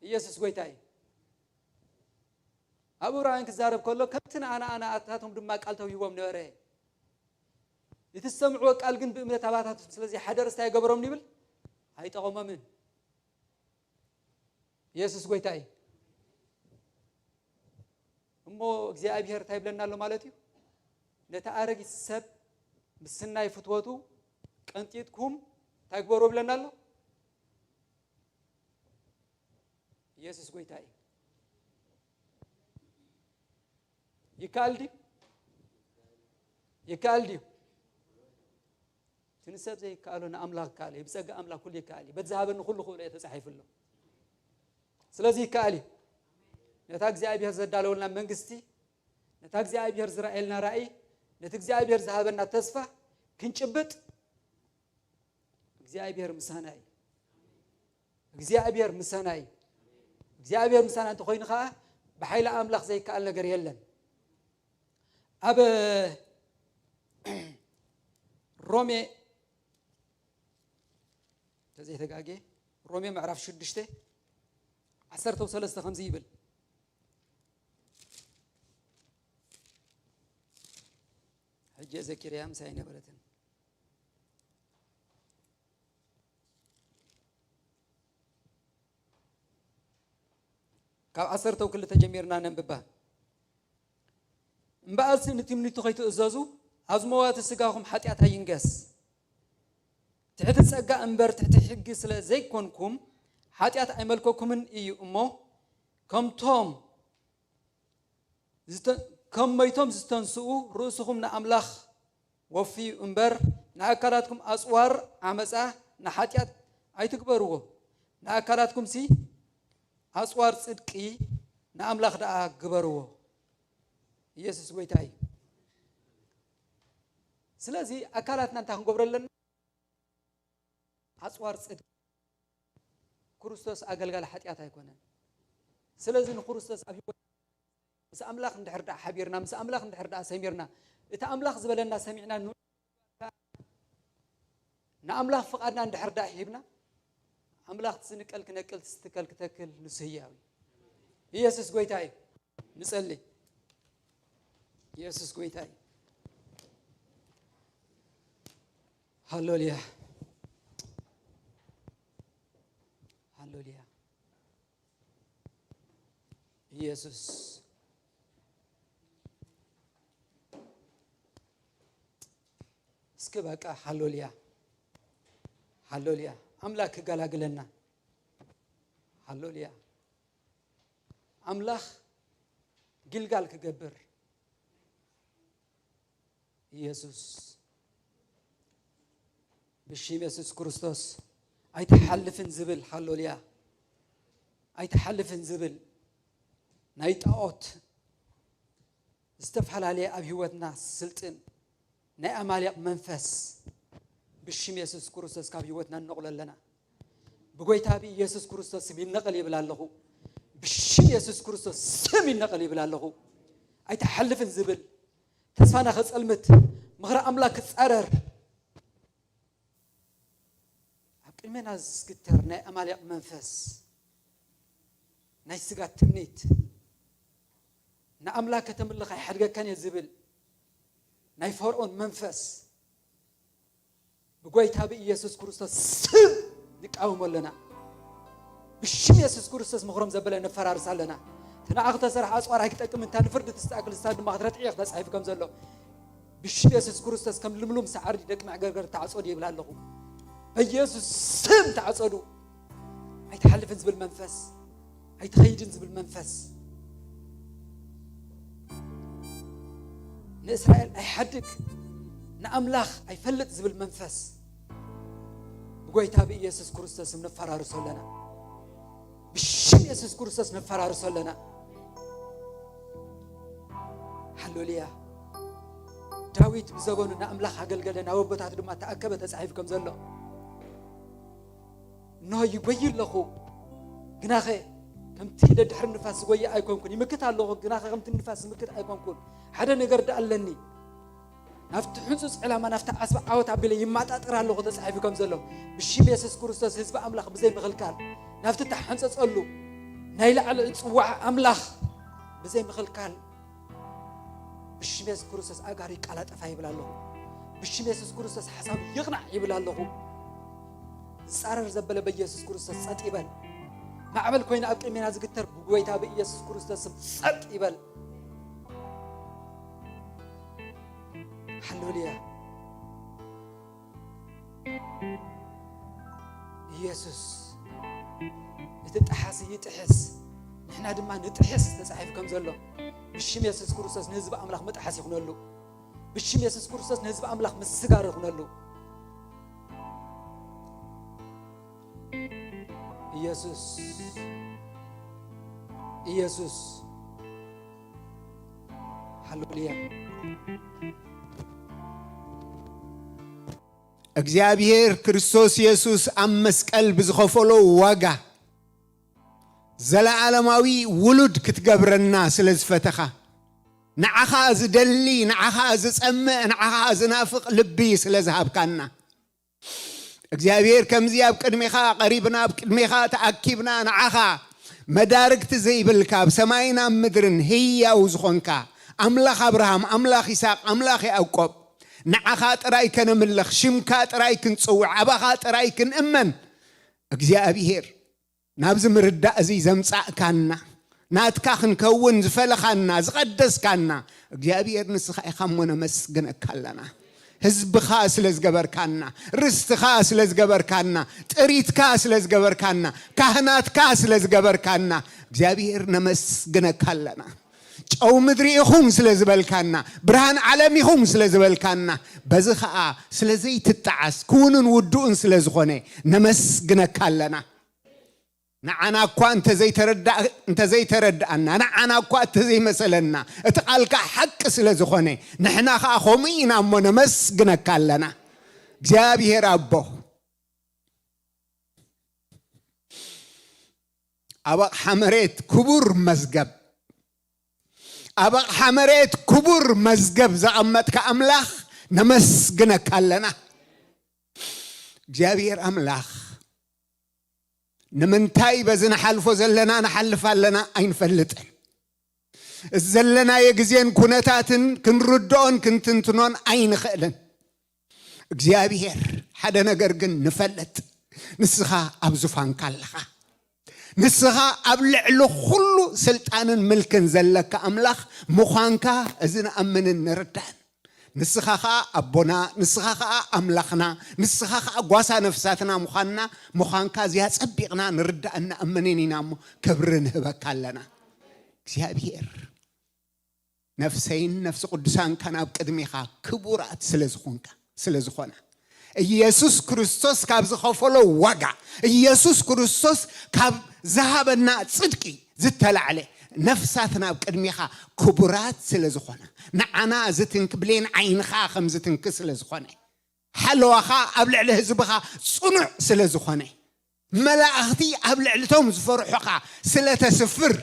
ኢየሱስ ጎይታ እዩ። ኣብ ዕብራውያን ክዛረብ ከሎ፣ ከምቲ ንኣና ኣና ኣታቶም ድማ ቃል ተውሂቦም ነበረ። እቲ ዝሰምዕዎ ቃል ግን ብእምነት ኣባታቶም ስለ ዘይሓደርስ እንታይ ኣይገበሮምን ይብል? ኣይጠቐሞምን። ኢየሱስ ጎይታ እዩ። እሞ እግዚኣብሔር እንታይ ይብለና ኣሎ ማለት እዩ? ነቲ ኣረጊት ሰብ ምስ ስናይ ፍትወቱ ቀንጢጥኩም እንታይ ግበሩ ይብለና ኣሎ? ኢየሱስ ጎይታ እዩ። ይከኣል ድዩ? ይከኣል ድዩ? እቲ ንሰብ ዘይከኣሎ ንኣምላኽ ይከኣል እዩ። ብጸጋ ኣምላኽ ኩሉ ይከኣል እዩ። በቲ ዝሃበኒ ኩሉ ክእሎ እየ ተጻሒፉ ኣሎ። ስለዚ ይከኣል እዩ። ነታ እግዚኣብሔር ዘዳለወልና መንግስቲ፣ ነታ እግዚኣብሔር ዝረኣየልና ራእይ፣ ነቲ እግዚኣብሔር ዝሃበና ተስፋ ክንጭብጥ እግዚኣብሔር ምሳና እዩ። እግዚኣብሔር ምሳና እዩ። እግዚኣብሔር ምሳና እንተኾይኑ ኸዓ ብሓይሊ ኣምላኽ ዘይከኣል ነገር የለን። ኣብ ሮሜ ተዘይተጋጌ ሮሜ ምዕራፍ ሽዱሽተ ዓሰርተ ሰለስተ ከምዚ ይብል። ሕጂ ዘኪርያ ምሳይ ነበረትን። ካብ ዓሰርተ ክልተ ጀሚርና ነንብባ። እምበኣርሲ ንትምኒቱ ከይትእዘዙ ኣብ ዝመዋቲ ስጋኹም ሓጢኣት ኣይንገስ። ትሕቲ ጸጋ እምበር ትሕቲ ሕጊ ስለ ዘይኮንኩም ሓጢኣት ኣይመልከኩምን እዩ እሞ፣ ከምቶም ዝተ-፣ ከም መይቶም ዝተንስኡ ርእስኹም ንኣምላኽ ወፍዩ እምበር፣ ንኣካላትኩም ኣጽዋር ዓመጻ ንሓጢኣት ኣይትግበርዎ። ንኣካላትኩምሲ ኣጽዋር ጽድቂ ንኣምላኽ ደኣ ግበርዎ። ኢየሱስ ጐይታ እዩ። ስለዚ ኣካላትና እንታይ ክንገብሮ ኣለና? ኣጽዋር ጽድቂ። ክርስቶስ ኣገልጋሊ ሓጢኣት ኣይኮነን። ስለዚ ንክርስቶስ ኣብ ህይወት ምስ ኣምላኽ እንድሕር ደኣ ሓቢርና፣ ምስ ኣምላኽ እንድሕር ደኣ ሰሚርና፣ እቲ ኣምላኽ ዝበለና ሰሚዕና ን-፣ ንኣምላኽ ፍቓድና እንድሕር ደኣ ሂብና፣ ኣምላኽ ትዝንቀል ክነቅል፣ ትስትከል ክተክል ንሱ ህያው እዩ። ኢየሱስ ጐይታ እዩ። ንጸሊ። ኢየሱስ ጐይታ እዩ። ሃሌሉያ። ሃሌሉያ። ኢየሱስ። እስኪ በቃ ሃሌሉያ። ሃሌሉያ። ኣምላኽ ክገላግለና። ሃሌሉያ። ኣምላኽ ጊልጋል ክገብር። ኢየሱስ። ብሽም የሱስ ክርስቶስ ኣይትሓልፍን ዝብል፣ ሃሌሉያ፣ ኣይትሓልፍን ዝብል ናይ ጣዖት ዝተፈላለየ ኣብ ህይወትና ስልጥን ናይ ኣማሌቕ መንፈስ ብሽም የሱስ ክርስቶስ ካብ ህይወትና ንነቕሎ ኣለና። ብጎይታ ብኢየሱስ ክርስቶስ ስም ይነቐል ይብል ኣለኹ። ብሽም የሱስ ክርስቶስ ስም ይነቐል ይብል ኣለኹ። ኣይትሓልፍን ዝብል ተስፋና ከጸልምት፣ ምኽሪ ኣምላኽ ክጻረር፣ ኣብ ቅድሜና ዝግተር ናይ ኣማሌቕ መንፈስ፣ ናይ ስጋ ትምኒት፣ ንኣምላኽ ከተምልኽ ኣይሓድገካን እየ ዝብል ናይ ፈርዖን መንፈስ፣ ብጎይታ ብኢየሱስ ክርስቶስ ስም ንቃወሞ ኣለና። ብሽም የሱስ ክርስቶስ ምኽሮም ዘበለ ነፈራርስ ኣለና። እቲ ንዓኺ ተሰርሐ ኣጽዋር ኣይክጠቅም፣ እንታ ንፍርዲ ትስተኣክል፣ ንሳ ድማ ክትረትዕ እያ ተጻሒፉ ከም ዘሎ። ብሽም የሱስ ክርስቶስ ከም ልምሉም ሳዕሪ ደቂ መዕገርገር ተዓጸዱ ይብል ኣለኹ። በኢየሱስ ስም ተዓጸዱ። ኣይትሓልፍን ዝብል መንፈስ፣ ኣይትኸይድን ዝብል መንፈስ፣ ንእስራኤል ኣይሓድግ፣ ንኣምላኽ ኣይፈልጥ ዝብል መንፈስ ብጎይታ ብኢየሱስ ክርስቶስ ስም ነፈራርሶ ኣለና። ብሽም የሱስ ክርስቶስ ነፈራርሶ ኣለና። ሃሌሉያ። ዳዊት ብዘበኑ ንኣምላኽ ኣገልገለ፣ ናብ ኣቦታት ድማ ተኣከበ ተጻሒፉ ከም ዘሎ። እንሆ ይጎዪ ኣለኹ፣ ግናኸ ከምቲ ደድሕሪ ንፋስ ዝጎዪ ኣይኮንኩን። ይምክት ኣለኹ፣ ግናኸ ከምቲ ንፋስ ዝምክት ኣይኮንኩን። ሓደ ነገር ደኣ ኣለኒ። ናብቲ ሕንጹጽ ዕላማ፣ ናብቲ ዓስቢ ዓወት ኣቢለ ይመጣጠር ኣለኹ ተጻሒፉ ከም ዘሎ። ብሽም የሱስ ክርስቶስ ህዝቢ ኣምላኽ ብዘይ ምኽልካል ናብቲ እተሓንጸጸሉ ናይ ላዕሊ ጽዋዕ ኣምላኽ ብዘይ ምኽልካል ብሽም የሱስ ክርስቶስ ኣእጋሩ ይቀላጠፋ ይብል ኣለኹ። ብሽም የሱስ ክርስቶስ ሓሳቡ ይቕናዕ ይብል ኣለኹ። ዝጻረር ዘበለ በኢየሱስ ክርስቶስ ጸጥ ይበል። ማዕበል ኮይኑ ኣብ ቅድሜና ዝግተር ብጎይታ ብኢየሱስ ክርስቶስ ስም ጸጥ ይበል። ሃሌሉያ። ኢየሱስ፣ እቲ ጠሓሲ ይጥሕስ፣ ንሕና ድማ ንጥሕስ ተጻሒፉ ከም ዘሎ፣ ብሽም የሱስ ክርስቶስ ንህዝቢ ኣምላኽ ምጥሓስ ይኹነሉ። ብሽም የሱስ ክርስቶስ ንህዝቢ ኣምላኽ ምስጋር ይኹነሉ። ኢየሱስ፣ ኢየሱስ፣ ሃሌሉያ። እግዚኣብሔር ክርስቶስ የሱስ ኣብ መስቀል ብዝኸፈሎ ዋጋ ዘለዓለማዊ ውሉድ ክትገብረና ስለ ዝፈተኻ፣ ንዓኻ ዝደሊ፣ ንዓኻ ዝጸምእ፣ ንዓኻ ዝናፍቕ ልቢ ስለ ዝሃብካና፣ እግዚኣብሔር ከምዚ ኣብ ቅድሜኻ ቀሪብና፣ ኣብ ቅድሜኻ ተኣኪብና፣ ንዓኻ መዳርግቲ ዘይብልካ፣ ኣብ ሰማይን ኣብ ምድርን ህያው ዝኾንካ፣ ኣምላኽ ኣብርሃም፣ ኣምላኽ ይስሐቅ፣ ኣምላኽ ያዕቆብ፣ ንዓኻ ጥራይ ከነምልኽ፣ ሽምካ ጥራይ ክንጽውዕ፣ ኣባኻ ጥራይ ክንእመን፣ እግዚኣብሔር ናብዚ ምርዳእ እዚ ዘምጻእካና፣ ናትካ ክንከውን ዝፈለኻና፣ ዝቐደስካና እግዚኣብሔር ንስኻ ኢኻ እሞ ነመስግነካ ኣለና። ህዝብኻ ስለ ዝገበርካና፣ ርስትኻ ስለ ዝገበርካና፣ ጥሪትካ ስለ ዝገበርካና፣ ካህናትካ ስለ ዝገበርካና እግዚኣብሔር ነመስግነካ ኣለና። ጨው ምድሪ ኢኹም ስለ ዝበልካና፣ ብርሃን ዓለም ኢኹም ስለ ዝበልካና፣ በዚ ኸኣ ስለ ዘይትጠዓስ ክውንን ውዱእን ስለ ዝኾነ ነመስግነካ ኣለና። ንዓና እኳ እንተዘይተረዳ-፣ እንተዘይተረድኣና፣ ንዓና እኳ እንተዘይመሰለና፣ እቲ ቃልካ ሓቂ ስለ ዝኾነ፣ ንሕና ኸኣ ከምኡ ኢና እሞ ነመስግነካ ኣለና። እግዚኣብሔር ኣቦ፣ ኣብ ኣቕሓ መሬት ክቡር መዝገብ፣ ኣብ ኣቕሓ መሬት ክቡር መዝገብ ዘቐመጥካ ኣምላኽ ነመስግነካ ኣለና። እግዚኣብሔር ኣምላኽ፣ ንምንታይ በዚ ንሓልፎ ዘለና ንሓልፍ ኣለና ኣይንፈልጥን። እዚ ዘለናዮ ግዜን ኩነታትን ክንርድኦን ክንትንትኖን ኣይንኽእልን። እግዚኣብሔር፣ ሓደ ነገር ግን ንፈልጥ፣ ንስኻ ኣብ ዙፋንካ ኣለኻ። ንስኻ ኣብ ልዕሊ ኩሉ ስልጣንን ምልክን ዘለካ ኣምላኽ ምዃንካ እዚ ንኣምንን ንርዳእን። ንስኻ ኸኣ ኣቦና፣ ንስኻ ኸኣ ኣምላኽና፣ ንስኻ ኸኣ ጓሳ ነፍሳትና ምዃንና፣ ምዃንካ እዚኣ ጸቢቕና ንርዳእን ንኣምንን ኢና እሞ ክብሪ ንህበካ ኣለና። እግዚኣብሔር፣ ነፍሰይን ነፍሲ ቅዱሳንካን ኣብ ቅድሜኻ ክቡራት ስለ ዝኾንካ፣ ስለ ዝኾና፣ ኢየሱስ ክርስቶስ ካብ ዝኸፈሎ ዋጋ፣ ኢየሱስ ክርስቶስ ካብ ዝሃበና ጽድቂ ዝተላዕለ፣ ነፍሳትና ኣብ ቅድሜኻ ክቡራት ስለ ዝኾና፣ ንዓና ዝትንክ ብሌን ዓይንኻ ከም ዝትንክ ስለ ዝኾነ፣ ሓለዋኻ ኣብ ልዕሊ ህዝብኻ ጽኑዕ ስለ ዝኾነ፣ መላእኽቲ ኣብ ልዕሊ እቶም ዝፈርሑኻ ስለ ተስፍር፣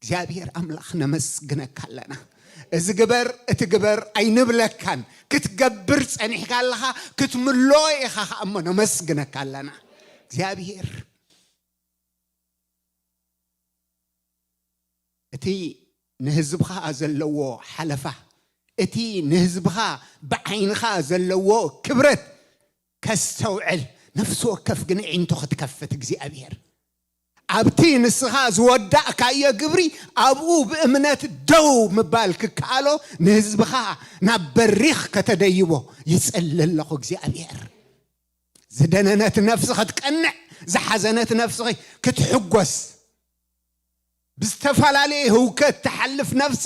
እግዚኣብሔር ኣምላኽ ነመስግነካ ኣለና። እዚ ግበር፣ እቲ ግበር ኣይንብለካን። ክትገብር ጸኒሕካ ኣለኻ፣ ክትምልኦ ኢኻ ኸኣ እሞ ነመስግነካ ኣለና። እግዚኣብሔር፣ እቲ ንህዝብኻ ዘለዎ ሓለፋ፣ እቲ ንህዝብኻ ብዓይንኻ ዘለዎ ክብረት ከስተውዕል ነፍሲ ወከፍ ግን ኣዒንቱ ክትከፍት፣ እግዚኣብሔር፣ ኣብቲ ንስኻ ዝወዳእካዮ ግብሪ ኣብኡ ብእምነት ደው ምባል ክከኣሎ፣ ንህዝብኻ ናብ በሪኽ ከተደይቦ ይጽሊ ኣለኹ እግዚኣብሔር። ዝደነነት ነፍሲ ክትቀንዕ፣ ዝሓዘነት ነፍሲ ክትሕጎስ፣ ብዝተፈላለየ ህውከት ትሓልፍ ነፍሲ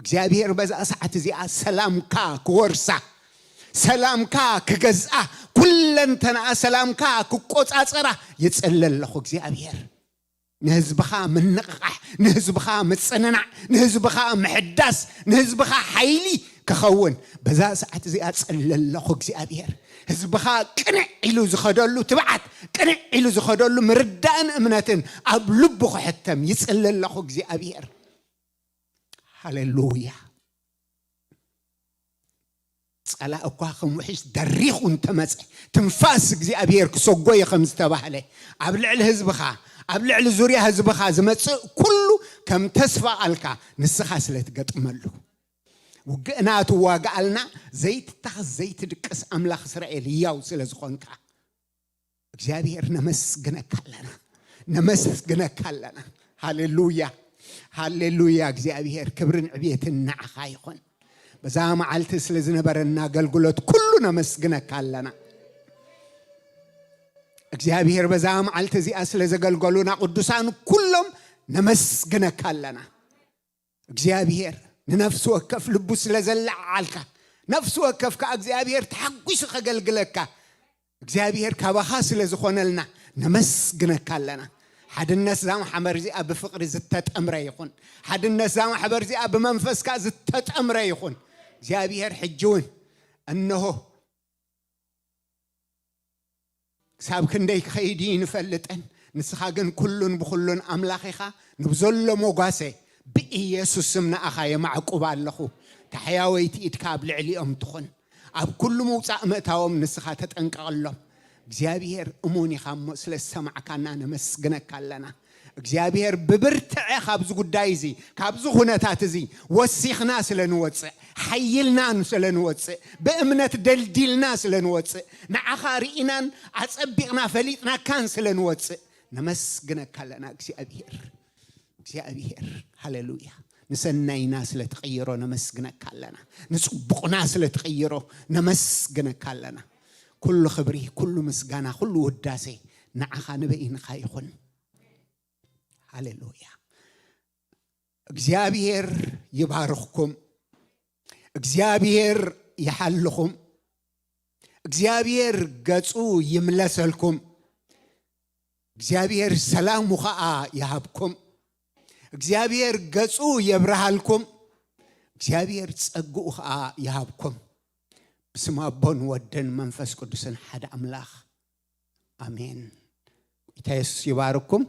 እግዚኣብሔር በዛ ሰዓት እዚኣ ሰላምካ ክወርሳ፣ ሰላምካ ክገዝኣ፣ ኩለንተናኣ ሰላምካ ክቆጻጸራ ይጽሊ ኣለኹ እግዚኣብሔር። ንህዝብኻ ምንቕቓሕ፣ ንህዝብኻ ምጽንናዕ፣ ንህዝብኻ ምሕዳስ፣ ንህዝብኻ ሓይሊ ክኸውን በዛ ሰዓት እዚኣ ጸሊ ኣለኹ እግዚኣብሔር። ህዝብኻ ቅንዕ ኢሉ ዝኸደሉ ትብዓት፣ ቅንዕ ኢሉ ዝኸደሉ ምርዳእን እምነትን ኣብ ልቡ ክሕተም ይጽሊ ኣለኹ እግዚኣብሔር። ሃሌሉያ። ጸላእ እኳ ከም ውሕጅ ደሪኹ እንተመጸ፣ ትንፋስ እግዚኣብሔር ክሰጎ እዩ ከም ዝተባህለ፣ ኣብ ልዕሊ ህዝብኻ፣ ኣብ ልዕሊ ዙርያ ህዝብኻ ዝመጽእ ኩሉ ከም ተስፋ ቃልካ ንስኻ ስለ ትገጥመሉ፣ ውግእና ትዋግኣልና፣ ዘይትታኸስ ዘይትድቅስ ኣምላኽ እስራኤል ህያው ስለ ዝኾንካ፣ እግዚኣብሔር ነመስግነካ ኣለና፣ ነመስግነካ ኣለና። ሃሌሉያ፣ ሃሌሉያ። እግዚኣብሔር ክብርን ዕብየትን ንዓኻ ይኹን። በዛ መዓልቲ ስለ ዝነበረና ኣገልግሎት ኩሉ ነመስግነካ ኣለና። እግዚኣብሔር በዛ መዓልቲ እዚኣ ስለ ዘገልገሉና ቅዱሳን ኩሎም ነመስግነካ ኣለና። እግዚኣብሔር ንነፍሲ ወከፍ ልቡ ስለ ዘለዓዓልካ፣ ነፍሲ ወከፍ ከኣ እግዚኣብሔር ተሓጒሱ ከገልግለካ፣ እግዚኣብሔር ካባኻ ስለ ዝኾነልና ነመስግነካ ኣለና። ሓድነት እዛ ማሕበር እዚኣ ብፍቕሪ ዝተጠምረ ይኹን። ሓድነት እዛ ማሕበር እዚኣ ብመንፈስካ ዝተጠምረ ይኹን። እግዚኣብሔር ሕጂ እውን እንሆ ክሳብ ክንደይ ክኸይድ እዩ ንፈልጠን። ንስኻ ግን ኩሉን ብኹሉን ኣምላኽ ኢኻ። ንብዘሎ መጓሰ ብኢየሱስ ስም ንኣኻ የማዕቁብ ኣለኹ። ታሕያወይቲ ኢድካ ኣብ ልዕሊኦም ትኹን። ኣብ ኩሉ ምውጻእ ምእታዎም ንስኻ ተጠንቀቐሎም። እግዚኣብሔር እሙን ኢኻ እሞ ስለ ዝሰማዕካና ነመስግነካ ኣለና። እግዚኣብሔር ብብርትዐ ካብዚ ጉዳይ እዚ፣ ካብዚ ኩነታት እዚ ወሲኽና ስለ ንወጽእ፣ ሓይልና ስለ ንወጽእ፣ ብእምነት ደልዲልና ስለ ንወጽእ፣ ንዓኻ ርኢናን ኣጸቢቕና ፈሊጥናካን ስለ ንወጽእ፣ ነመስግነካ ኣለና እግዚኣብሔር። እግዚኣብሔር፣ ሃሌሉያ። ንሰናይና ስለ ትቕይሮ ነመስግነካ ኣለና። ንጽቡቕና ስለ ትቕይሮ ነመስግነካ ኣለና። ኩሉ ክብሪ፣ ኩሉ ምስጋና፣ ኩሉ ውዳሴ ንዓኻ ንበይንኻ ይኹን። ሃሌሉያ። እግዚኣብሔር ይባርኽኩም። እግዚኣብሔር ይሓልኹም። እግዚኣብሔር ገጹ ይምለሰልኩም። እግዚኣብሔር ሰላሙ ኸኣ ይሃብኩም። እግዚኣብሔር ገጹ የብርሃልኩም። እግዚኣብሔር ጸግኡ ኸኣ ይሃብኩም። ብስም ኣቦን ወደን መንፈስ ቅዱስን ሓደ ኣምላኽ ኣሜን። ጌታ የሱስ ይባርኩም።